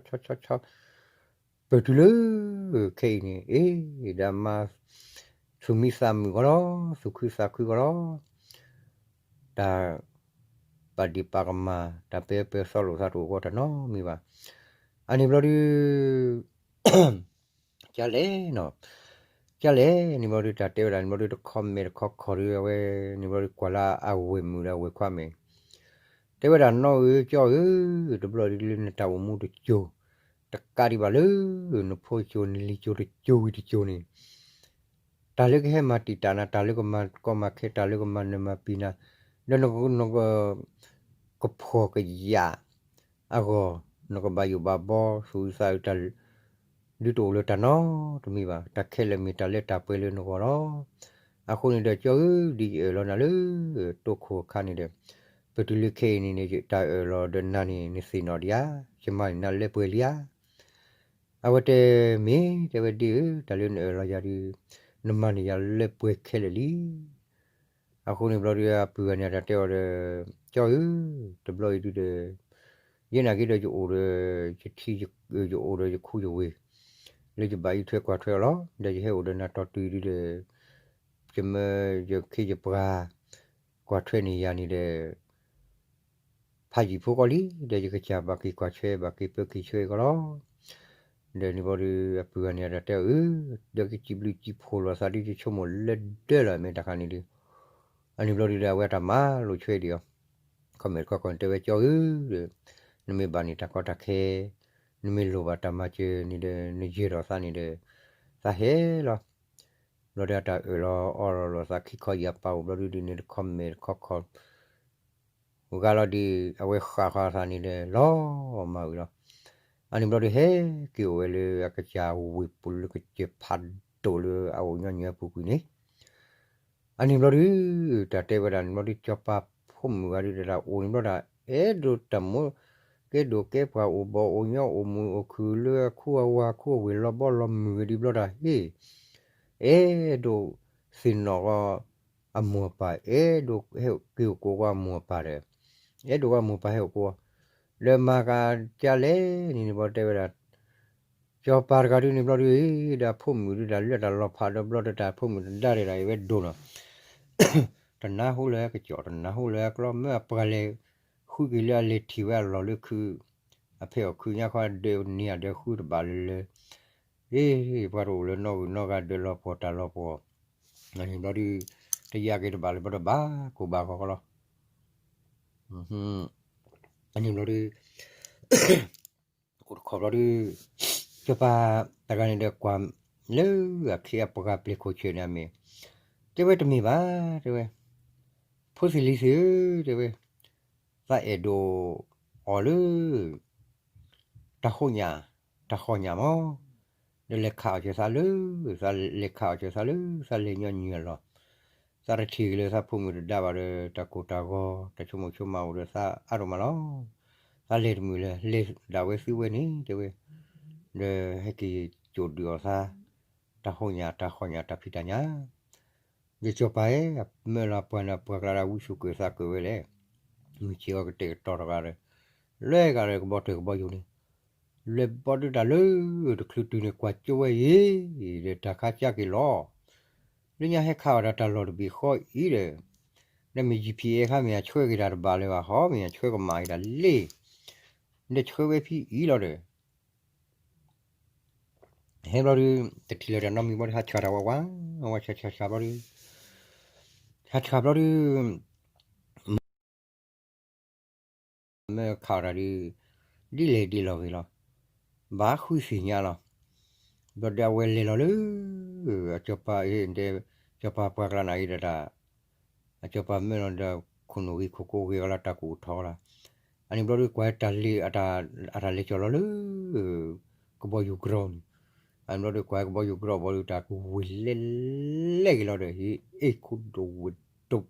ဆီ ပတုၤလၢ ခဲအံၤန့ၣ် အ့ၣ် ဒီးအမါ သူၣ်မံသးမုာ်ကီးလီၤ, သူၣ်ခုသးခုကီးလီၤ. တၢ် ပာ်ဒံးပာ်ကမၣ် တၢ်ပဲပဲသီလိာ်သးတအိၣ်ဂီၢ်တၢ်နီတမံၤဘၣ်. အန့ၣ်ဘျီဒု ကလဲၣ်နီၤ, ကလဲၣ်န့ၣ်ဘျီဒု တၢ်တဲဝဲဒၣ်န့ၣ်ဘျီဒု တခီမဲာ်တခီခီၣ်ဒု အဝဲန့ၣ်ဘျီဒု ကွၢ်လၢအဝဲၢ်မုၣ်ဒီးအဝဲၢ်ခွါမဲာ် တဲဝဲဒၣ် နီၢ်ဧၢ ကၠီဧၢ, တဘျီဒုလၢနတၢ်အိၣ်မူတစိၤ တကးဒံးဘၣ်လၢ နဖိတစိၤ နလံၤစိၤတစိၤဝံၤတစိၤန့ၣ် တၢ်လၢကဟဲမၤတံာ်တာ်နၤ, တၢ်လၢကမၤကီမၤခဲ, တၢ်လၢကမၤနၢၤမၤပျံၤနၤ, လၢနက ကဖှီၣ်ကယာ်အဂီၢ် နကဘၣ်ယိၣ်ဘၣ်ဘီ သူၣ်အုးသးအုးတၢ် ဒုတအိၣ်လၢတၢ်နီတမံၤဘၣ်. တၢ်ခဲလၢာ်မ့ၢ်တၢ်လၢတၢ်ပှဲၤလၢနဂီၢ်လီၤ. အဃိန့ၣ်ဒီး ကၠီဧၢ, ဒ်ယအၢၣ်လီၤနၤလၢတိခိၣ်အခါန့ၣ်ဒီး, ပတုၤလၢခဲအံၤန့ၣ်န့ၣ် ယတၢ်အၢၣ်လီၤဒီးနၤန့ၣ် နသ့ၣ်နီၣ်ဒံးဧါ, ယမၤန့ၢ်နၤလၢပှဲၤလံဧါ. အဝဲတဲမ့ၢ်, တဲဝဲဒ်ဧၢ, တၢ်လၢနအၢၣ်လီၤယၤဒီး, နမၤန့ၢ်ယၤလၢပှဲၤခဲလၢာ်လံ. အဃိန့ၣ်ဘျီဒုး အပုၢ်ဂၤန့ၣ် အတၢ်တဲအီၤဒီး, ကၠီဧၢ, တဘျီအံၤဒုဒီး, ယဲနာ်က့ဒီးယအိၣ်ဒီး, ယထံ, ယအိၣ်ဒီးယခူယဝ့ၢ်, လၢယဘၣ်အံးထွဲကွၢ်ထွဲအီၤလီၤ. ဒီးယဟဲအိၣ်ဒီးနၤတီၤတုၤဒုဒီး, ယမၢယခ့ယပှၤ, ကွၢ်ထွဲန့ၢ်ယၤန့ၣ်ဒီး ဖးယံာ်ဖိကီးလံ, ဒီးယကစၢ်ဘၣ်က့ၤကွၢ်ထွဲ ဘၣ်က့ၤပၢက့ၤဆှၢကီးလီၤ. ဒီးန့ၣ်ဘျီဒုး အပုၢ်ဂၤန့ၣ် အတၢ်တဲအီၤဧၢ, ဒီးကစံးဘျုးစံးဖှိၣ်လိာ်သးဒုး ယဆိကမိၣ်လၢဒၢလီၤ မ့ၢ်တၢ်ခါန့ၣ်ဒုး, အန့ၣ်ဘျီဒုးဒီး အဝဲအတၢ်မၤလိာ်ဆွဲဒံးအီၤ, ခီမ့ၢ်တခီခီန့ၣ် တဲဝဲကၠီဧၢဒီး, နမ့ၢ်ဘၣ်န့ၢ်တၢ်ကီတၢ်ခဲ, နမ့ၢ်လိၣ်ဘၣ်တၢ်မၤစၢၤန့ၣ်ဒီး နယၢၤဒီးသးန့ၣ်ဒီး, သးဟဲလီၤ. ဘျီဒီးအတၢ်အၢၣ်လီၤအီလီၤလိာ်သးခံခီယၢ်ပာ်အိၣ်ဘျီဒုဒ်န့ၣ် တခီမ့ၢ်တခီခီ ဂၤလီၤဒံး အဝဲဃၣ်ဃီၤသးန့ၣ်ဒီး လီၤမၢ်ဝံၤလီၤ. အန့ၣ်ဘျီဒုဟဲက့ၤအိၣ်ဝဲလၢအကစၢ်ဝ့ၢ်ပူၤလၢကစၢၢ်ဖးဒိၣ်လၢအအိၣ်ညီနုၢ်အပူၤကွံာ်န့ၣ် အန့ၣ်ဘျီဒု တၢ်တဲဝဲဒၣ်န့ၣ်ဘျီဒု စီၤပၤဖိမုၣ်ဂၤဒုတၢ်အိၣ်န့ၣ်ဘျီဒၣ် အဲၣ်ဒိးတၢ်မိၣ် ကဲဒိၣ်ကဲပှၤအိၣ်ဘီၣ်အိၣ်ညီအိၣ်မုာ်အိၣ်ခုၣ်လၢအခူအဝၤခူအဝ့ၢ်လီၤဘီလီၤမုၢ်ဝဲဒ်ဘျီဒၣ်ဟ့ၣ် အဲၣ်ဒိးသ့ၣ်နီၣ်ဃီ အမိၢ်အပၢ် အဲၣ်ဒိးဟဲက့ၤအိၣ်ကိးဝဲအမိၢ်အပၢ်ဒီး အဲၣ်ဒိးဝဲအမိၢ်အပၢ်ဟဲအိၣ်ကိး ဒီးမၤကၤကလဲၣ်န့ၣ်န့ၣ်ဘျီတဲဝဲဒၣ် စီၤပၤတဂၤဒုန့ၣ်ဘျီဒု ဒီးအဖိမုၣ်ဒုတၢ်လၢတၢ်လီၤဖးဒီးဘျီဒီးတၢ်ဖိမုၣ်တဒါဒဲးဒၣ်အဝဲဒိၣ်နီၤ တနၢ်ဟူလၢကစီၣ် တနၢ်ဟူလၢကလီ မ့ၢ်အပှၤလဲၤဃုက့ၤလၢအလဲၤထံၣ်ဝဲအလီၢ်လၢခု အဖဲအီၣ်ခုညါခီဒၢးန့ၢ်အဒၢးဃုတဘၣ်လၢလၢ အ့ ပှၤတအိၣ်လၢနီၣ်ဂံၢ်နီၣ်ဂၤဒၢးလီၤပှီၢ်တၢ်လီၤပှီၢ် အန့ၣ်ဘျီဒု တယာ်က့ၤတဘၣ်လၢဘျီဒီးဘၣ်ကိၢ်ဘၣ်ဂီၤကလီ အန့ၣ်ဘျီဒု အိၣ်တခီဘျီဒု စီၤပၤတဂၤန့ၣ်ဒီးကွၢ်လၢအခ့အပှၤပျဲၢ်ခိၣ်ဆၢၣ်န့ၣ်အမ့ၢ် တဲဝဲတမ့ၢ်ဘၣ် တဲဝဲ ဖိသ့ၣ်လံၤသ့ၣ်ဧၢ တဲဝဲ သးအဲၣ်ဒိးအီၤလၢ တၢ်ဟိညၣ် တၢ်ဃီညၣ်မး ဒီးလဲၤခးအီၣ်စၢၤသးလၢ သးလဲၤခးအီၣ်စၢၤသးလၢ သးလဲၤညီနုၢ်အလီၢ် သးတထံၣ်က့ၤလၢသးဖိမုၣ်တဒါဘၣ်ဒီး တၢ်ကိၢ်တၢ်ဂီၤ တၢ်ဆိကမိၣ်ဆိကမးအိၣ်ဒီးသးအါဒိၣ်မးလီၤ. သးလဲၤတမုာ်လၢၤ လဲၤဒၣ်ဝဲသုဝဲန့ၣ် တဲဝဲ ဒီးဟဲက့ၤကိာ်ဒုးအီၣ်သး တၢ်ဟိညၣ်တၢ်ဃီညၣ်တၢ်ဖံးတၢ်ညၣ် ယစီၤပၤဧၢ မၢလီၤပှၤန့ၣ်ပှၤကျါဒၣ်ဝံစိာ်ကွဲးသးကွဲးဝဲလဲၣ် မုၢ်ဆ့ၣ်အီၤကတဲာ်ကတီၤတဂၤဒီး လဲၤဂၤဒီးကဘီတၢၢ်ကဘီယူၤန့ၣ် လဲၤဘီဒုတၢ်လၢ တချုးတုၤန့ၣ်ကွၢ်ကၠိဝဲအံၤ ဒီးတၢ်ခါကၢက့ၤလီၤ လၢညါဟဲခးအီၣ်တၢ်တၢ်လီၢ်တဘ့ၣ်ဃီအံၤဒီး ဒီးမ့ၢ် G P S ခါမ့ၢ်အဆှၢက့ၤတၢ်တဘၣ်လၢၤဘၣ် ဟီမ့ၢ်အဆှၢကမၣ်က့ၤတၢ်လ့ ဒီးဆှၢဝဲဖဲအံၤလီၤဒီး ဟဲဘျီဒု တထံၣ်လၢၤတၢ်နီတမံၤဘျီဒု ဟးဆှၣ်တၢ်ဝဲဝါ ဝါဆှၣ်ဆှၣ်ဆှၣ်ဘျီဒု ဟးဆှၣ်ဘျီဒု မၢခးအီၣ်တၢ်ဒု ဒ်လဲၣ်ဒ်လီၤဂ့ၤလီၤ ဘၣ်ဃုသ့ၣ်ညါလီၤ ဘျီဒုအဝဲလဲၤလီၤလၢ အစီၤပၤ တဲ စီၤပၤပှၤကျါနၤအံၤဒီးတၢ် အစီၤပၤမၢလီၤဒီး ခိၣ်နူာ်ဂ့ၤခိၣ်ကိဂ့ၤဂီၤလီၤ တၢ်ကူၣ်ထီၣ်လီၤ အန့ၣ်ဘျီဒု ကွၢ်တၢ်လ့ အတၢ်လဲၤကၠီၣ်လီၤလၢ ကဘီယူၤကရီန့ၣ် အန့ၣ်ဘျီဒု ကွၢ်ကဘီယူၤကရီဘျီဒု တၢ်ကဝ့ၤလဲၤလဲၤက့ၤလီၤဒီး ဟ့ၣ်အ့ၣ်ခိၣ်ဒိၣ်ဝ့ၢ်ဒိၣ်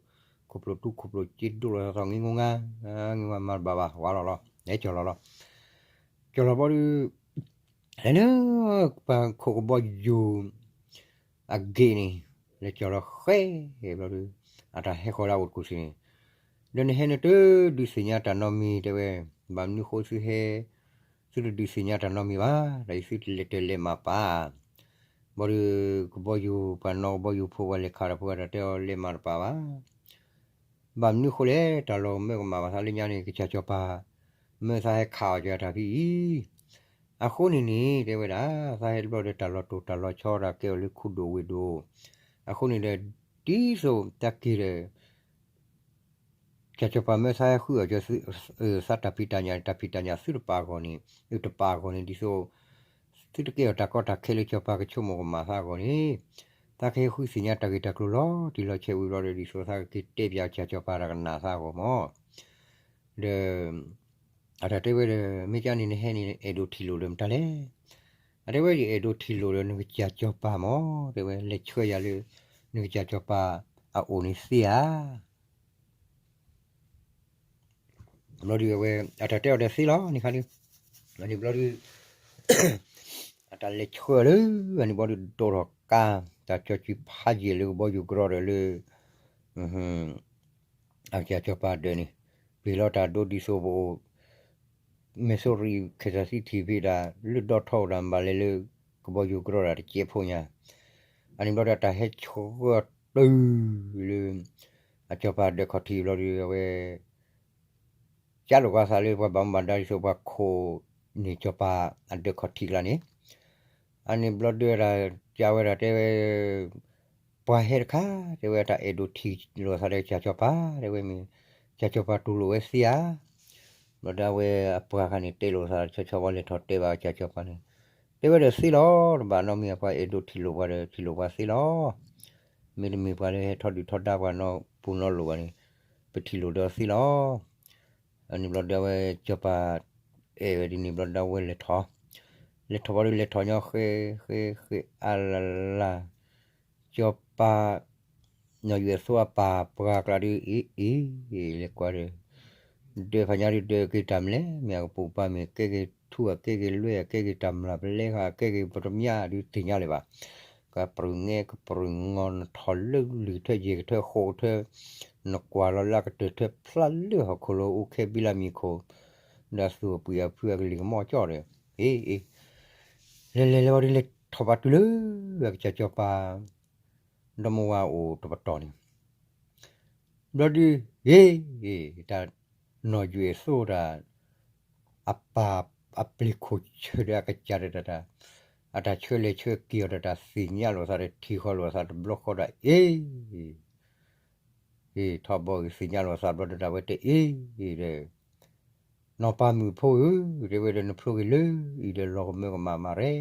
ခိၣ်ဖျိၣ်တူခိၣ်ဖျိၣ်စ့ဒိၣ်လီၤသီသီ ငံငိငါ ငံဝါမၤတဘၣ်ဘၣ် ဝါလီၤလီၤ လဲၤကၠီၣ်လီၤလီၤ ကၠီၣ်လီၤဘျီဒု လဲၤလၢ ပှၤခိၣ်ကဘီယူၤ အဂ့ၢ်န့ၣ် လဲၤကၠီၣ်လီၤဃဲဘျီဒု အတၢ်ဟဲဃီၤလၢအအိၣ်တကူၣ်စ့ၢ်န့ၣ် ဒီးနဟဲနတဒုးသ့ၣ်ညါတၢ်နီတမံၤတဲဝဲ ဘၣ်မနုၤဃိသုဟဲ သုတဒုးသ့ၣ်ညါတၢ်နီတမံၤဘၣ် ဒီးအံၤသုတလဲၤတၢ်လဲၤမၤပာ် ဘျီဒု ကဘီယူၤပှၤနီၣ်ကဘီယူၤဖိဝဲလဲၤခးတၢ်ဖိဝဲတၢ်တဲအီၤလဲၤမၤတပာ်ဘၣ် ဘၣ်မနုၤဃိလဲၣ် တၢ်လီၢ်မၢကမၣ်ဘၣ်သးလၢညါန့ၣ် ကစၢ်စီၤပၤ မၢသးဟဲခးအီၣ်က့ၤတၢ်ဖဲအံၤ အဃိန့ၣ်န့ၣ် တဲဝဲဒၣ် သးဟဲတဘျီဒီးတၢ်လီၤတိၢ်တၢ်လီၤဆီတၢ်ကဲအီၤလၢခိၣ်ဒိၣ်ဝ့ၢ်ဒိၣ် အဃိန့ၣ်ဒီး ဒ်သိးတၢ်က့ၤဒီး ကစၢ်စီၤပၤမၢသးဟဲဃုအီၣ်က့ၤ သးတၢ်ဖံးတၢ်ညၣ် တၢ်ဖံးတၢ်ညၣ်သုတပာ်အဂီၢ်န့ၣ် တပာ်အဂီၢ်န့ၣ် ဒ်သိး သုတကဲအီၤတၢ်ကီတၢ်ခဲလၢစီၤပၤကဆိကမိၣ်ကမၣ်သးအဂီၢ်န့ၣ် သးကဟဲဃုသ့ၣ်ညါတၢ်ဂ့ၢ်တၢ်ကျိၤလီၤတံၢ်လီၤဆဲးဝံၤဘျီဒီး ဒ်သိးသးကက့ၤတဲပၠးကစၢ်စီၤပၤတၢ်ကနၣ်သးအဂီၢ်မး ဒီး အတၢ်တဲဝဲဒီး မ့ၢ်ကန့ၣ်နဟဲန့ၣ် အဲၣ်ဒိးထံၣ်လိာ်ဒီးမတၤလဲၣ် အတဲဝဲယအဲၣ်ဒိးထံၣ်လိာ်ဒီးနကစၢ်စီၤပၤမး တဲဝဲ လဲၤဆှၢယၤလၢ နကစၢ်စီၤပၤအအိၣ်န့ၣ်သ့ဧါ. ဘျီဒုးအဝဲ အတၢ်တဲအီၤဒီးသ့လီၤန့ၣ်ခါဒုး, န့ၣ်ဘျီဒုး အတၢ်လဲၤဆှၢလၢ အန့ၣ်ဘျီဒုးဒိၣ်ထီၣ်ကါ တၢ်ကၠီၤစုဖးယံာ်လၢကဘီယူၤကရီဒီးလၢ အကစၢ်စီၤပၤဒၢးန့ၣ် ပ့ၤလီၤတၢ်ဒိဒ်သိးပအိၣ် မ့ၢ်စိရံခဲစၢ်သံထံၣ်ဖဲဒၣ် လၢဒီထီၣ်ဒၣ်ဘၣ်လဲၤလၢ ကဘီယူၤကရီဒၣ်တကဲးဖိညါ, အန့ၣ်ဘျီဒုးတၢ်ဟဲဆှၢတုၤလၢ အစီၤပၤဒၢးခီၣ်ထံးဘျီဒုးအဝဲ ကၢလိာ်ကွၢ်သးလၢပှၤဘၣ်မူဘၣ်ဒါဒ်သိးပှၤခိၣ်န့ၢ် စီၤပၤအဒၢးခီၣ်ထံးကျါန့ၣ်, အန့ၣ်ဘျီဒုးတၢ်ကးဝဲဒၣ်တဲဝဲ ပှၤဟဲတခါ တဲဝဲတၢ်အဲၣ်ဒိးထံၣ်လိာ်သးဒီးကစၢ်စီၤပၤ တဲဝဲမ့ၢ် ကစၢ်စီၤပၤတူၢ်လိာ်ဝဲသ့ဧါ. ဘျီဒုးအဝဲအပှၤခါန့ၣ်တဲလိာ်သး ဆီဆီဝဲလဲၤထီၣ်တဲဘၣ်ကစၢ်စီၤပၤန့ၣ် တဲဝဲဒီးသ့လီၤ တဘၣ်နီတမံၤ အပှၤအဲၣ်ဒိးထံၣ်လိာ်ပှၤဒီးထံၣ်လိာ်ပှၤသ့လီၤ. မ့တမ့ၢ်ပှၤလၢဟဲထီၣ်ဒုၣ်ထီၣ်ဒါပှၤနီပူၤနီလိာ်ဘၣ်န့ၣ် ပထံၣ်လိာ်ဒီးသ့လီၤ. အန့ၣ်ဘျီဒုးအဝဲစီၤပၤအဲၣ်ဝဲဒ်န့ၣ်ဘျီဒုးအဝဲလဲၤထီၣ်, လဲၤထီၣ်ဘျီဒုးလဲၤထီၣ်ညီဃဲ ဃဲ ဃဲအလၢ်လၢ် စီၤပၤ နီၢ်ယွဲၣ်သိအပၢ်ပှၤကျါဒုး အ့ အ့ လဲၤကွၢ်ဒီး ဒၢးဖးညါဒုးဒၢးက့ၤတၢ်မလဲၣ် မ့ၢ်အကပိာ်ပၤမ့ၢ်ကဲက့ၤထူ အကဲက့ၤလွဲ အကဲက့ၤတၢ်မျၢ်ပလဲဃာ် အကဲက့ၤပတမျၢ်ဒုးတသ့ၣ်ညါလၢၤဘၣ်. ကပြုၢ်ငဲကပြုၢ်ငီၤ နထီၣ်လၢလွံၢ်ကထၢ ယဲၢ်ကထၢ ဃိးကထၢ နကွၢ်လီၤလၢအကတၢၢ်ထၢဖျါလၢဟီၣ်ခိၣ်လိၤ အိၣ်ခဲဘံလၢမံၤခိၣ် ဒီးသူၣ်အပှံၢ်အဖုအကလံၤကမီၣ်ကၠီၣ်ဒီး အ့ အ့ လဲၤလဲၤလဲၤဝံၤဒုးလဲၤထီၣ်ဘၣ်တုၤလၢ အကစၢ်စီၤပၤ ဒီမါဝၤအိၣ်တပတီၢ်န့ၣ် ဘျီဒုး အ့ တၢ်နီၢ်ယွဲၣ်သိတၢ် အပၢ်အပျ့ၤခိၣ်ဆၢဒီးအကစၢ်ဒီးတၢ် အတၢ်ဆှၢလဲၤဆှၢက့ၤအီၤဒီးတၢ်သ့ၣ်ညါလိာ်သးဒီး ထံၣ်ဃီလိာ်သးတဘျီဃီဒီး အ့ အ့ ထီဘိအံၤသ့ၣ်ညါလိာ်သးဘျီဒီးတၢ်ဝဲတဲအ့ ဒီး နီၢ်ပၤမုၣ်ဖိဧၢ, တဲဝဲဒီးနဖျိက့ၤလၢအံၤဒီး လီၤကမၢကမၣ်မးရဲၣ်.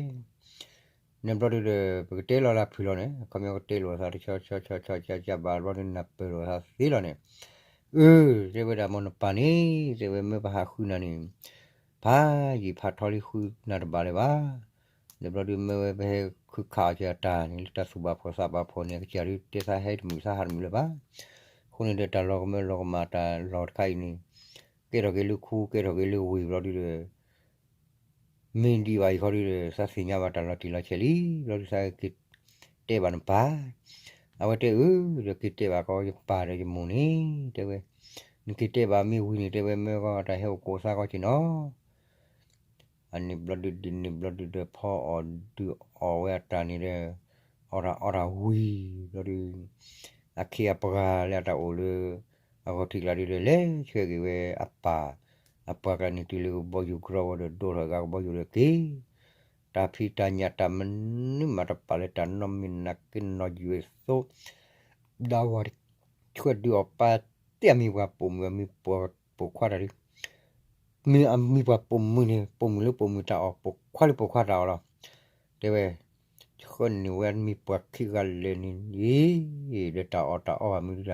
န့ၣ်ဘျီဒုးဒီး ပကတဲလီၤလၢဖုၣ်လီၤန့ၣ် အခီပညီကတဲလိာ်သးတဆီဆီဆီဆီကဘၣ်ဘျီဒုးနၢ်ပၢၢ်လိာ်သးသ့လီၤန့ၣ်, အၢ တဲဝဲဒၣ်မ်နပၢ်န့ၣ် တဲဝဲမၢပဟးဃုနၤန့ၣ် ဖးယံာ်ဖးထီလံဃုနၤတဘၣ်လၢၤဘၣ်. န့ၣ်ဘျီဒုးမၢဝဲပဟဲခုခးအီၤက့ၤအတၢ်န့ၣ် လၢတၢ်သူၣ်ဘၣ်ဖှီၣ်သးဘၣ်ဖှီၣ်န့ၣ် အကစၢ်ဒုးတဲသးဟဲတမုာ်သးဟးတမုာ်လၢၤဘၣ်. အဃိန့ၣ်ဒီးတၢ်လီၤကမၢလီၤကမၣ်တၢ်လီၢ်တခါအံၤန့ၣ် ကဲထီၣ်က့ၤလၢခူ ကဲထီၣ်က့ၤလၢဝ့ၢ်ဘျီဒုးဒီး မ့ၢ်ဒံးဘၣ်အံၤခီဒုးဒီး သးသ့ၣ်ညါဘၣ်တၢ်လီၤတံၢ်လီၤဆဲးလံ ဘျီဒုးသးက့ၤတဲဘၣ်နပၢ်. အဝဲတဲအၢ ဒီးက့ၤတဲဘၣ်ကီးယပၢ်ဒီးယမိၢ်န့ၣ် တဲဝဲ နက့ၤတဲဘၣ်မ့ၢ်ဝံၤန့ၣ် တဲဝဲမၢကီးတၢ်ဟဲအိၣ်ကိးသးကီးက့ၤနီၤ. အန့ၣ်ဘျီဒုးဒ်န့ၣ်ဘျီဒုးဒီးဖီအီၣ်ဒုးအီၣ်ဝဲအတၢ်န့ၣ်ဒီး အီၣ်တၢ်အီတၢ်ဝံၤဘျီဒုး အခ့အပှၤလၢအတၢ်အိၣ်လၢ အဂီၢ်ထံးကျါဒုးဒီး လဲၤဆှၢက့ၤဝဲအပၢ် အပှၤကျါန့ၣ်တုၤလၢကဘီယူၤကရီဝဲဒီးဒိၣ်ထီၣ်ဂၤကဘီယူၤဒီးက့ၤ တၢ်ဖံးတၢ်ညၣ်တၢ်မနုၤမးတပာ်လၢတၢ်နီတမံၤနာ်က့နီၢ်ယွဲၣ်သိ ဒၣ်ဝဲ ဆှၢဒုးအီၣ်ပာ်တဲအမံၤပှၤပိာ်မုၣ် အမံၤပှၤပိာ်ခွါတၢ်ဒုး မ့ၢ်အမံၤပှၤပိာ်မုၣ်န့ၣ် ပိာ်မုၣ်လၢပိာ်မုၣ်တၢ်အီၣ် ပိာ်ခွါလၢပိာ်ခွါတၢ်အီၣ်လီၤ. တဲဝဲ ဆှၢန့ၢ်ဝဲအမံၤပှၤခံဂၤလၢာ်န့ၣ် ဒီးတၢ်အီၣ်တၢ်အီဘၣ်မနုၤဒၣ်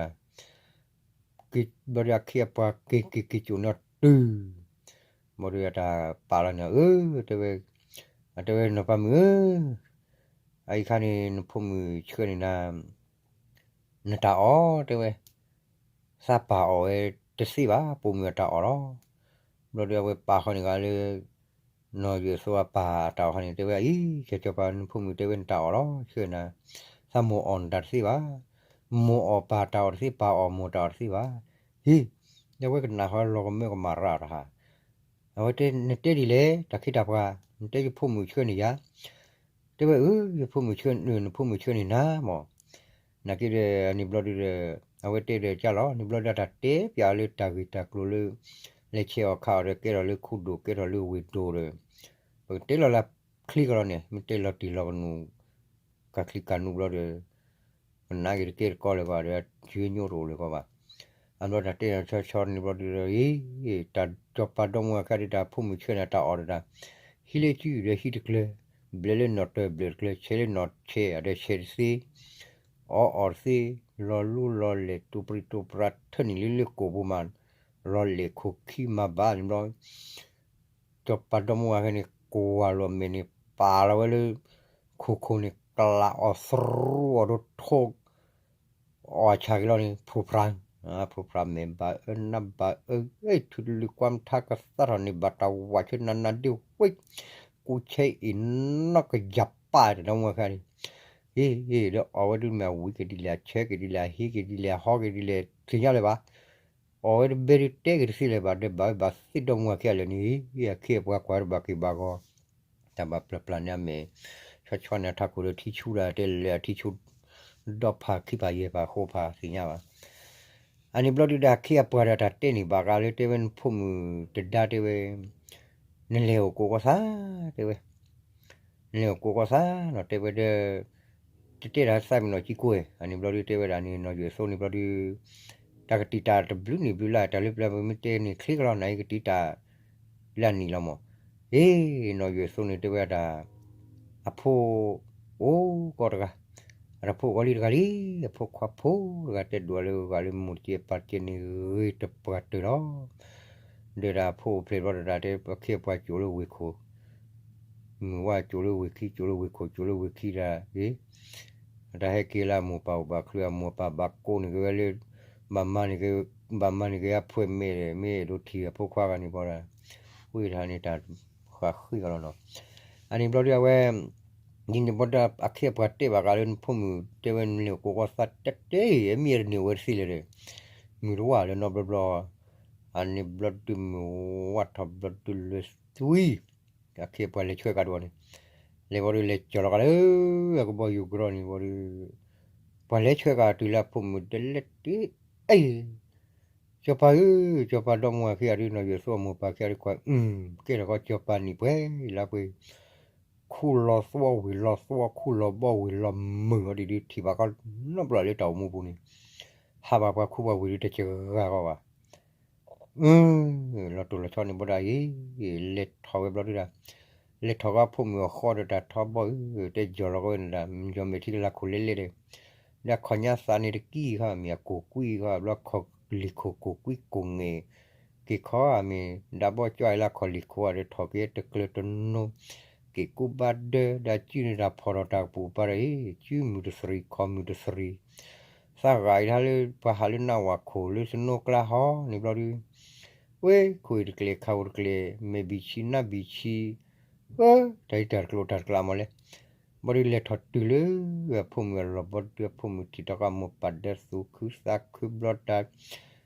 ဘျီဒုးအခ့အပှၤက့ၤက့ၤက့ၤကၠိၣ်န့ၢ်တုၤ ဘျီဒုးအတၢ်ပာ်လီၤန့ၣ် အၢ တဲဝဲ အတဲဝဲနီၢ်ပၤမုၣ်ဧၢ, အအံၤခါန့ၣ် နဖိမုၣ်ဆှၢန့ၢ်နၤ နတၢ်အီၣ် တဲဝဲ သးပၢ်အီၣ်ဝဲတသ့ဘၣ် ပိာ်မုၣ်အတၢ်အီၣ်လီၤ. ဘျီဒုးအဝဲပာ်ဃီန့ၢ်ဂၤလၢ နီၢ်ယွဲၣ်သိအပၢ်အတၢ်အီၣ်ခါန့ၣ် တဲဝဲအံၤ ကၠီကၠီပၤ နဖိမုၣ်တဲဝဲနတၢ်အီၣ်လီၤ ဆှၢနၤ, သးမိၢ်အီၣ်နတၢ်တသ့ဘၣ်, မိၢ်အီၣ်ပၢ်တၢ်အီၣ်တသ့ ပၢ်အီၣ်မိၢ်တၢ်အီၣ်တသ့ဘၣ်. ဟံ, ဒီးအဝဲကနၣ်ဃီလီၤကမၢကမၣ်ရၣ်တဟါ အဝဲတဲ နတဲဒ်လဲၣ် တၢ်ခ့တၢ်ပှၤ, နတဲယဖိမုၣ်ဆှၢန့ၢ်ယၤ, တဲဝဲအၢ ယဖိမုၣ်ဆှၢ နဖိမုၣ်ဆှၢန့ၢ်နၤမၢ်, နာ်က့ဒီး န့ၣ်ဘျီဒုးဒီး အဝဲတဲဒီးကၢ်လီၤ န့ၣ်ဘျီဒုးတၢ်တဲပၠးလၢတၢ်ဂ့ၢ်တၢ်ကျိၤလၢ လဲၤဆဲးအီၣ်ခးအီၣ်ဒီး ကဲထီၣ်လၢခူဒိၣ် ကဲထီၣ်လၢဝ့ၢ်ဒိၣ်ဒီး ပကတဲလီၤလၢချံကလီၤန့ၣ် မ့ၢ်တဲလီၤတံၢ်လီၤကနူၤ ကၢ်ချံကၢ်နူၤဘျီဒီး ပနာ်က့ၤတကဲတကီလၢၤဘၣ်ဒီး ယွ့ညိတအိၣ်လၢၤကီဘၣ်. အဘျီတၢ်တဲဆီဆီန့ၣ်ဘျီဒုးဒီး အံၤ တၢ်စီၤပၤဒီမါဝၤခါဒုးတၢ်ဖိမုၣ်ဆှၢန့ၢ်တၢ်အီၣ်ဒီးတၢ် ဟံးလၢစုဒီးဟံးတကျၢၤ, ဘျဲးလၢနီၣ်တၢၤဘျဲးတကျၢၤ ဆဲးလၢနီၣ်ဆဲးဒီးဆဲးတသ့, အီၣ်အီၣ်တသ့, လီၤလူလီၤလဲၢ် တိၢ်ပြံးတိၢ်ပြါထၢနံၣ်လံလၢကိာ်ပူၤမး, လီၤလဲၢ်ခိၣ်ခံမၤဘၣ်န့ၣ်ဘျီ စီၤပၤဒီမါဝၤခဲန့ၣ် ကွၢ်လီၤမဲာ်န့ၣ် ပာ်လီၤဝဲလၢ ခိၣ်ခိၣ်န့ၣ် ကလးအီၣ်သရူးအီၤဒိၣ်ထိၣ် အီၣ်ဆၣ်က့ၤလီၤန့ၣ် ဖိဖြာ ဖိဖြာမဲာ်ဘၣ်အၢနါဘၣ်အၢ အဲၣ် ထုးတလံၤကွၢ်မထါကသးထီၣ်န့ၣ် ဘၣ်တၢ်ဝးဆၢနးနးဒ့ဝ့ၢ် ကူဆဲအံၤနီၢ်ကယၤပၢ်တနီၤမွဲခဲန့ၣ် ဟ့ၣ် ဒီးအီၣ်ဝဲဒုးမ့ၢ်အဝံၤက့ၤဒ်လဲၣ် အဆၢက့ၤဒ်လဲၣ် အဟံးက့ၤဒ်လဲၣ် အဟီက့ၤဒ်လဲၣ် သ့ၣ်ညါလၢၤဘၣ် အီၣ်ဝဲတဘဲဒုးတဲက့ၤတသ့လၢၤဘၣ် ဒီးဘၣ်ဝဲဘၣ်သ့ၣ်ဒီမွဲခဲလၢာ်န့ၣ် အခ့အပှၤကွၢ်တဘၣ်က့ၤဘၣ်ဂီၤ တၢ်ဘၣ်ပျၢ်ပျၢ်န့ၣ်အမဲာ် ဆီဆီန့ၣ် အထးခိၣ်ဒီးထံဆူဒၣ်တဲလဲၣ်အထံဆူ ဒီဖးခံဖးယဲၢ်ဖးဃိဖးသ့ၣ်ညါဘၣ်. အန့ၣ်ဘျီဒုးဒီးအခ့အပှၤဒီးတၢ်တဲန့ၣ်ဘၣ်ဃးလၢတဲဝဲနဖိမုၣ်တဒါတဲဝဲ နလဲၤအိၣ်ကိးကီၢ်သး တဲဝဲ နလဲၤအိၣ်ကိးကီၢ်သးနီၤ တဲဝဲဒီး တတဲတၢ်သးမံၤနီၢ်ကံကိၢ် အန့ၣ်ဘျီဒုးတဲဝဲဒၣ်န့ၣ် နီၢ်ယွဲၢ်သိန့ၣ်ဘျီဒုး တၢ်ကတံာ်တာ်တဘျုးနံၣ်ဘျုးလါ တၢ်လၢပျၢၤပမ့ၢ်တဲန့ၣ်ချ့ကလီၤနၤအံၤကတံာ်တာ် လၢအနံၣ်လီၤမး အ့ နီၢ်ယွဲၢ်သိန့ၣ်တဲဝဲဒၣ် အဖိအိၣ်ကီးတဂၤ အတၢ်ဖိအိၣ်ကီးလံတဂၤလံ အဖိခွါဖိတဂၤတဲဒိးလၢဂၤလၢမိၢ်တကဲပၢ်တကဲန့ၣ်ဂ့ၤတပှၢ်တၢၢ်လီၤ ဒီးတၢ်အဖိအိၣ်ဖျဲၣ်ဘျီတဒၣ်တဲအခ့အပှၤကၠိၤလၢဝ့ၢ်ခိၣ် မုၢ်ဝါကၠိၤလၢဝ့ၢ်ခံ ကၠိၤလၢဝ့ၢ်ခိၣ် ကၠိၤလၢဝ့ၢ်ခံဒၣ်ဂ့ၤ တၢ်ဟဲက့ၤလၢအမိၢ်ပၢ်အိၣ်ဘၣ်ချုးအမိၢ်ပၢ်ဘၣ်ကိးန့ၢ်က့ၤဝဲလၢ ဘၣ်မၤန့ၢ်က့ၤ ဘၣ်မၤန့ၢ်က့ၤအဖှဲးမဲာ်ဒီး မ့ၢ်အဲၣ်ဒိးထံၣ်အဖိခွါဂၤန့ၣ်ဘျီဒၣ် ဝံၤတၢ်န့ၣ်တၢ်ဃးဃံကလီၤနီၤ အန့ၣ်ဘျီဒုးအဝဲ ဒ်န့ၣ်ဘျီဒုးအခ့အပှၤတဲဘၣ်ဃးလၢနဖိမုၣ်တဲဝဲနလဲၤအိၣ်ကိးကီၢ်သးတတဲအံၤ အမ့ၢ်တဝၢ်လၢနီတဘျီဘျီ အန့ၣ်ဘျီဒုးမုၢ်ဝါထီၣ်ဘျီဒုးလဲၤသွံ အခ့အပှၤလဲၤဆှၢကဒီးန့ၣ် လဲၤဘျီဒုးလဲၤကၠီၤလီၤကဒီးလၢ အကဘီယူၤကရီန့ၣ်ဘျီဒုး ပှၤလဲၤဆှၢကဒီးတုၤလၢအဖိမုၣ်တဲလဲၤတ့ အ့ စီၤပၤဧၢ စီၤပၤဒီမါဝၤခံဂၤဒုး နီၢ်ယွဲၢ်သိအမိၢ်ပၢ်ခံဂၤဒုးကွၢ် အု ကဲထီၣ်ကီးစီၤပၤနံၣ်ပှဲၤလၢပှဲၤ ခူၣ်လီၤသွီဝ့ၢ်လီၤသွီ ခူၣ်လီၤဘီဝ့ၢ်လီၤမုာ်အီၤဒ်ဒုး ထံၣ်ဘၣ်ကီးနီတဘျီလၢတၢ်အိၣ်မူပူၤန့ၣ် ဟးဘၣ်ပှၤခူပှၤဝ့ၢ်ဒုးတစှၤဂီၢ်ဘၣ် အ လီၤတိၢ်လီၤဆီန့ၣ်ဘျီဒၣ်အံၤ လဲၤထီၣ်ဝဲဘျီဒုးဒၣ် လဲၤထီၣ်ကီးဖိမုၣ်အဃီဒီးတၢ်ထီဘီဧၢ တဲယီၤလီၤကဝဲန့ၣ်ဒၣ် ယီၤမဲာ်ထံကလၤခိၣ်လဲလဲဒီး ဒီးခီၣ်ညါသးန့ၣ်တကံၢ်ခီ မ့ၢ်အကိၢ်ကွံခီ ဘျီခီၣ်လံၤခိၣ်ကိၢ်ကွံကိၢ်ငဲၢ် က့ၤခီအမ့ၢ် ဒၣ်ဘီကၠီအံၤလၢခီၣ်လံၤခိၣ်အဒီးထီၣ်က့ၤတကျၢၤတနိ က့ၤကူဘၣ်ဒၢ ဒီးစုန့ၣ်တၢ်ဖီၣ်ထီၣ်တၢ်ကပိာ်ပၤဒီးအံၤ စုမုၢ်တသရံၣ်ခီၣ်မုၢ်တသရံၣ် သးဂၤအံၤတၢ်လၢပှၤဟးလၢနၢ်ဝၤခိၣ်လၢသနိကျါဟီန့ၣ်ဘျီဒုး ဝဲခိၣ်အံၤတကျဲၤခါအိၣ်တကျဲၤ မဲာ်ဘံၣ်ဆံနါဘံၣ်ဆံ အ တၢ်အံၤတၢ်တကျိၤတၢ်တကျါမးလဲၣ် ဘျီဒုးလဲၤထီၣ်တုၤလၢအဖိမုၣ်အလီၢ်ဘျီဒုးအဖိမုၣ်ထံၣ်ထီၣ်ကီးမိၢ်ပၢ်ဒဲသူၣ်ခုသးခုဘျီတၢ်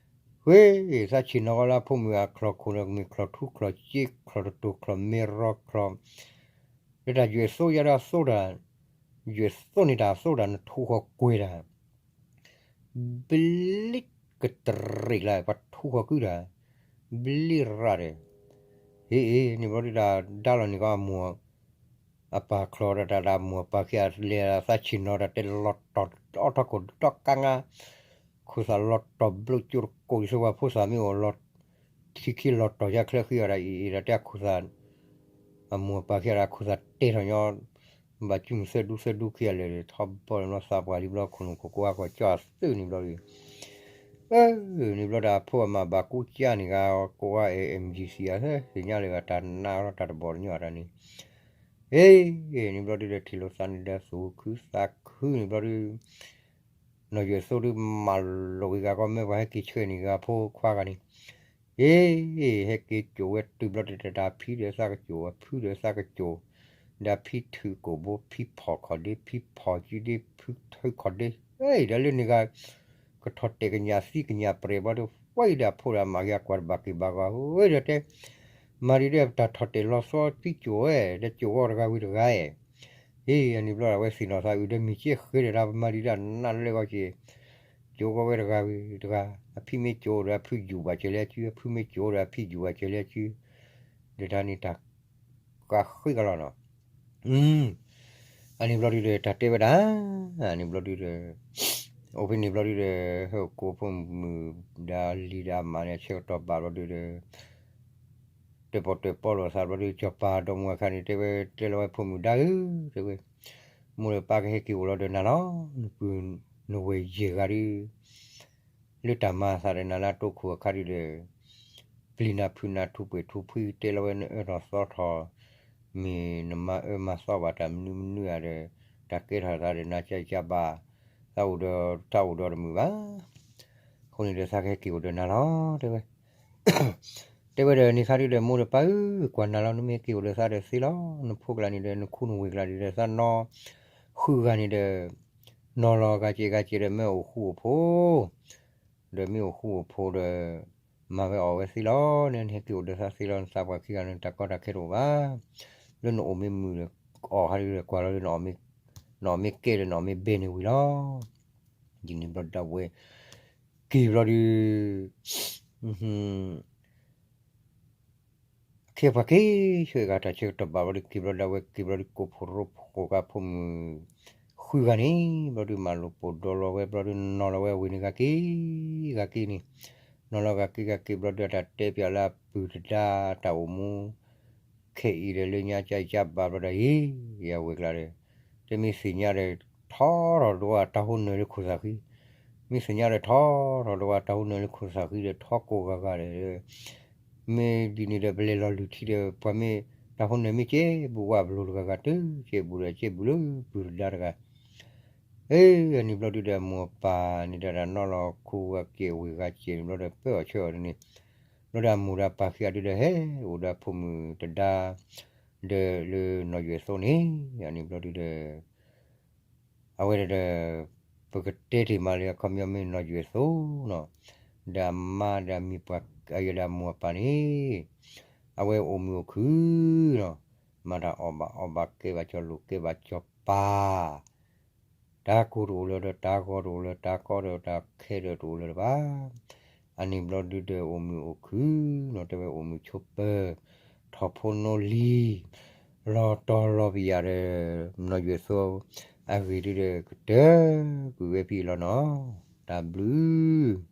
ဝဲ သးဆ့ၣ်နီၤကီးလၢအဖိမုၣ်အချီၣ်ခိၣ်န့ၣ် မ့ၢ်ချီၣ်ထူချီၣ်စ့ချီၣ်တတိၢ်ချီၣ်မ့ၢ်ရီချီၣ် လၢတၢ်ယွဲၢ်သိယါဒၣ်သိတၢ် ယွဲၢ်သိန့ၣ်တၢ်သိတၢ်နထူဃီၤကွဲၤတၢ် ဘျ့ကတရံးလၢ် ပှၤထူဃီၤကုတၢ် ဘျ့ရၣ်ဒီး ဟ့ၣ်အ့ၣ် န့ၣ်ဘျီဒုးတၢ်ဒါလီၤန့ၣ်ကီးအမိၢ် အပၢ်ချီၣ်ဒီးတၢ်ဒၣ်မိၢ်အပၢ်ခံဂၤလဲၤသးဆ့ၣ်နီၤတၢ်တဲလီၤတီၢ်အီၣ်ထီၣ်ခိၣ်ဒီကါငါ ခိၣ်သၣ်လီၤတီၢ်ဘျိကၠိတကိးဒ်သိးပှၤဖိသၣ်မ့ၢ်အိၣ်လီၤ ထံခံလီၤတီၢ်ယါချၢဃံအီၤဒၣ်အံၤအံၤဒီးတဲအခိၣ်သၣ် အမိၢ်အပၢ်ခံဂၤဒီးအခိၣ်သၣ်တဲထီၣ်ညီ ဘၣ်ကုမုၢ်သၢဒူသၢဒူခံဂၤလၢာ်ဒီး ထီဘီလၢသးပှၢ်လံဘျီခိၣ်နူာ်ခိၣ်ကိးဂၤကီၢ်ကၠီအသုးန့ၣ်ဘျီဒုး အၢ န့ၣ်ဘျီဒီးအဖိအမၤဘၣ်ကူကၠါန့ၣ်ဂၤ ကိးဂၤအဲၣ် MGC အသ့ၣ်ညါလၢာ်ဂၤတၢ်နးလီၤတၢ်တဘီၣ်တညီတၢ်န့ၣ် အ့ န့ၣ်ဘျီဒုးဒီးထံၣ်လိာ်သးန့ၣ်ဒီးသူၣ်ခုသးခုန့ၣ်ဘျီဒုး နီၢ်ယွဲၢ်သိဒုးမၤလိာ်က့ၤဂၤကီးမ့ၢ်ပှၤဟဲက့ၤဆှၢန့ၢ်ဂၤဖိခွါဂၤန့ၣ် အ့ ဟဲက့ၤကၠိာ်ဝဲတုၤဘျီတတၢ်ဖံဒီးသးကၠိာ် အဖုဒီးသးကၠိာ် ဒီးဖံထုးကိာ်ဘိ ဖံဖီၣ်ခီၣ်ဒ့ ဖံဖီၣ်ကံဒ့ ဖုထုးခီၣ်ဒ့ အ့ ဒီးလၢန့ၣ်ဂၤ ကထီၣ်တဲာ်ကညးသံကညးပြဲၤဘျီဒီး ဝဲဒီးအဖိဒီးအမၤက့ၤအကွၢ်တဘၣ်က့ၤဘၣ်ဂီၢ် ဝဲဒီးတဲ မၤဒ်ဒီးတၢ်ထီၣ်တဲာ်လီၤသီသံကၠိာ်ဝဲ ဒီးကၠိာ်ဂီၢ်တဂၤဝံၤတဂၤအဲၣ် အ့ အန့ၣ်ဘျီဒီးအဝဲသ့ၣ်နီၣ်သးအုးဒီးမ့ၢ်က့ဃဲဒီးတၢ်ပမၤဒ်ဒီးနးလၢဂီၢ်က့ၤ ကၠိာ်ဂီၢ်ဝဲတဂၤဝံၤတဂၤ အဖံမ့ၢ်ကၠိာ်ဒီးအဖုယူၢ်ဘၣ်စၢၤလၢအစု အဖုမ့ၢ်ကၠိာ်ဒီးအဖံယူၢ်ဘၣ်စၢၤလၢအစု ဒီးတၢ်န့ၣ်တၢ်ကဃ့ကလီၤနီၤ အန့ၣ်ဘျီဒုဒီးတၢ်တဲဝဲဒၣ် အန့ၣ်ဘျီဒုဒီး အိၣ်ဖဲန့ၣ်ဘျီဒုဒီး ဟဲအိၣ်ကိးဖိမုၣ်ဒီးလံၤဒီးအမါန့ၣ် အဆၢကတီၢ်ဘၣ်ဘျီဒုဒီး တၢၣ်ပီၣ်တၢၣ်ပီလိာ်သးဘျီဒု စီၤပၤဒီမါဝၤခါန့ၣ် တဲဝဲ တဲလီၤဝဲဖိမုၣ်ဒါဧၢ တဲဝဲ မိၢ်ဒီးပၢ်ကဟဲက့ၤအိၣ်လီၤဒီးနၤလီၤ နပုၢ်နဝဲၢ်ယဲၢ်ဂၤဒု လၢတၢ်မၤအသးဒီးနၤလၢအတိခိၣ်အခါဒုဒီး ပျံၤနၤဖုးနၤထူးပှဲၤထူးဖှံ တဲလီၤဝဲနအၢထီၣ်သီထီၣ် မ့ၢ်နမၤအၢမၤသီဘၣ်တၢ်မနုၤမနုၤဧါဒီး တၢ်ကဲထီၣ်သးဒီးနၤကၢ်ကၢ်ဘၣ် သးအိၣ်ဒီးတၢ်အိၣ်ဒီးတမုာ်ဘၣ်. အဃိန့ၣ်ဒီးသးကဟဲက့ၤအိၣ်ဒီးနၤလီၤ တဲဝဲ တဲဝဲဒီးန့ၣ်သးဒုဒီး မိၢ်ဒီးပၢ်ဧၢ, ကွၢ်နၤလီၤနမ့ၢ်က့ၤအိၣ်ဒီးသးဒီးသ့လီၤ, နဖိကလးန့ၣ်ဒီး နခူနဝ့ၢ်ကလးန့ၣ်ဒီး သးနီၢ်ဃုဂၤန့ၣ်ဒီး နီၢ်လီၤဂၤစဲးဂၤစဲးဒီး မ့ၢ်အိၣ်ဃူအိၣ်ဖိး ဒီးမ့ၢ်အိၣ်ဃူအိၣ်ဖိးဒီး မၤဝဲအီၣ်ဝဲသ့လီၤ, နဟဲက့ၤအိၣ်ဒီးသးသ့လီၤ, နသးပှၢ်ခံဂၤန့ၣ် တၢ်ကီတၢ်ခဲတအိၣ်ဘၣ်, လၢနအိၣ်မ့ၢ်မုာ်ဒီး အီၣ်ဟးဒုဒီးကွၢ်လီၤဒီး နအီၣ်မ့ၢ်ကဲဒီးနအီၣ်မ့ၢ်ဘဲန့ၣ်ဝံၤလီၤ. ဒ်န့ၣ်ဘျီဒၣ်ဝဲ က့ၤဘျီဒု အခ့အပှၤက့ၤ ဆှၢဂၤတၢ်ဆၢကတီၢ်ဘၣ်ဘျီဒု က့ၤဘျီဒၣ်ဝဲက့ၤဘျီဒု ကိးဖိရိဖိးကါဖိမုၣ် ဃုဂၤန့ၣ် ဘျီဒုမၤလိာ်ပိာ်ဒီလီၤဝဲ ဘျီဒုနီၢ်လီၤဝဲဝ့ၢ်န့ၣ်ဂၤက့ၤ ဂၤက့ၤန့ၣ် နီၢ်လီၤဂၤက့ၤဂၤက့ၤ ဘျီဒုတၢ်တဲပၠးလၢအပုၢ်တဒါတၢ်အိၣ်မူ ခဲအံၤဒီးလၢညါကၢ်အံၤကၢ်ဘၣ်ဘျီဒၣ်အံၤ ယဝဲၤကျါဒီး တမ့ၢ်သ့ၣ်ညါဒီး ထီထီၣ်ဒိဝဲတၢ်ဟူနၢၤလၢခိၣ်သၣ်ဃံ, မ့ၢ်သ့ၣ်ညါဒီးထီထီၣ်ဒိဝဲတၢ်ဟူနၢၤလၢခိၣ်သၣ်ဃံဒီး ထီကိးဂၤဂၤဒီး မ့ၢ်ဒ်န့ၣ်ဒီး ပလဲၤလီၤလုၢ်ထံဒီး ပှၤမ့ၢ်တၢ်ဟူနၢၤမ့ၢ်ကဲဘူးဝဲဘျီတဂၤဂၤ တကဲဘူးဒီးကဲဘူးလၢပုၢ်တဒါတဂၤ အ့ အန့ၣ်ဘျီဒုဒီး အမိၢ်အပၢ်န့ၣ်ဒီး တၢ်နီၢ်လီၤခူဂၤက့ၤဝ့ၢ်ဂၤက့ၤန့ၣ်ဘျီဒီး ပၢအီၤဆှၢအီၤန့ၣ် ဘျီဒီးအမိၢ်ဒီးအပၢ်ခံဂၤဒုဒီး ဟဲအိၣ်ဒီးဖိမုၣ်တဒါ ဒီးလၢနီၢ်ယွဲၣ်သိန့ၣ် အန့ၣ်ဘျီဒုဒီး အဝဲဒီး ပကတဲတ့ၢ်မးလၢအခီပညီမ့ၢ်နီၢ်ယွဲၣ်သိနီၤ ဒီးအမါဒီးအမံၤပှၤ အယဲဒီးအမိၢ်အပၢ်န့ၣ် အဝဲအိၣ်မုာ်အိၣ်ခုၣ်နီၤ မၤတၢ်အီၣ်ဘၣ်အီဘၣ် ကဲဘၣ်ကၠီၤလိာ် ကဲဘၣ်ကၠီၤပၤ တၢ်ကိၢ်တအိၣ်လၢၤဒီး တၢ်ဂီၤတအိၣ်လၢၤ တၢ်ကီဒီးတၢ်ခဲဒီးတအိၣ်လၢၤတဘၣ်. အန့ၣ်ဘျီဒုဒီး အိၣ်မုာ်အိၣ်ခုၣ်နီၤ တဲဝဲအိၣ်မုာ်ဆိးပၢၤ ထီၣ်ဖိနီၢ်လံၤ လီၤတီၤလီၤပယၣ်ဒီး နီၢ်ယွဲၣ်သိအဂ့ၢ်ဒုဒီး ကတၢၢ်ကွံာ်ဝဲဖဲအံၤလီၤနီၤ. တၢ်ဘျုး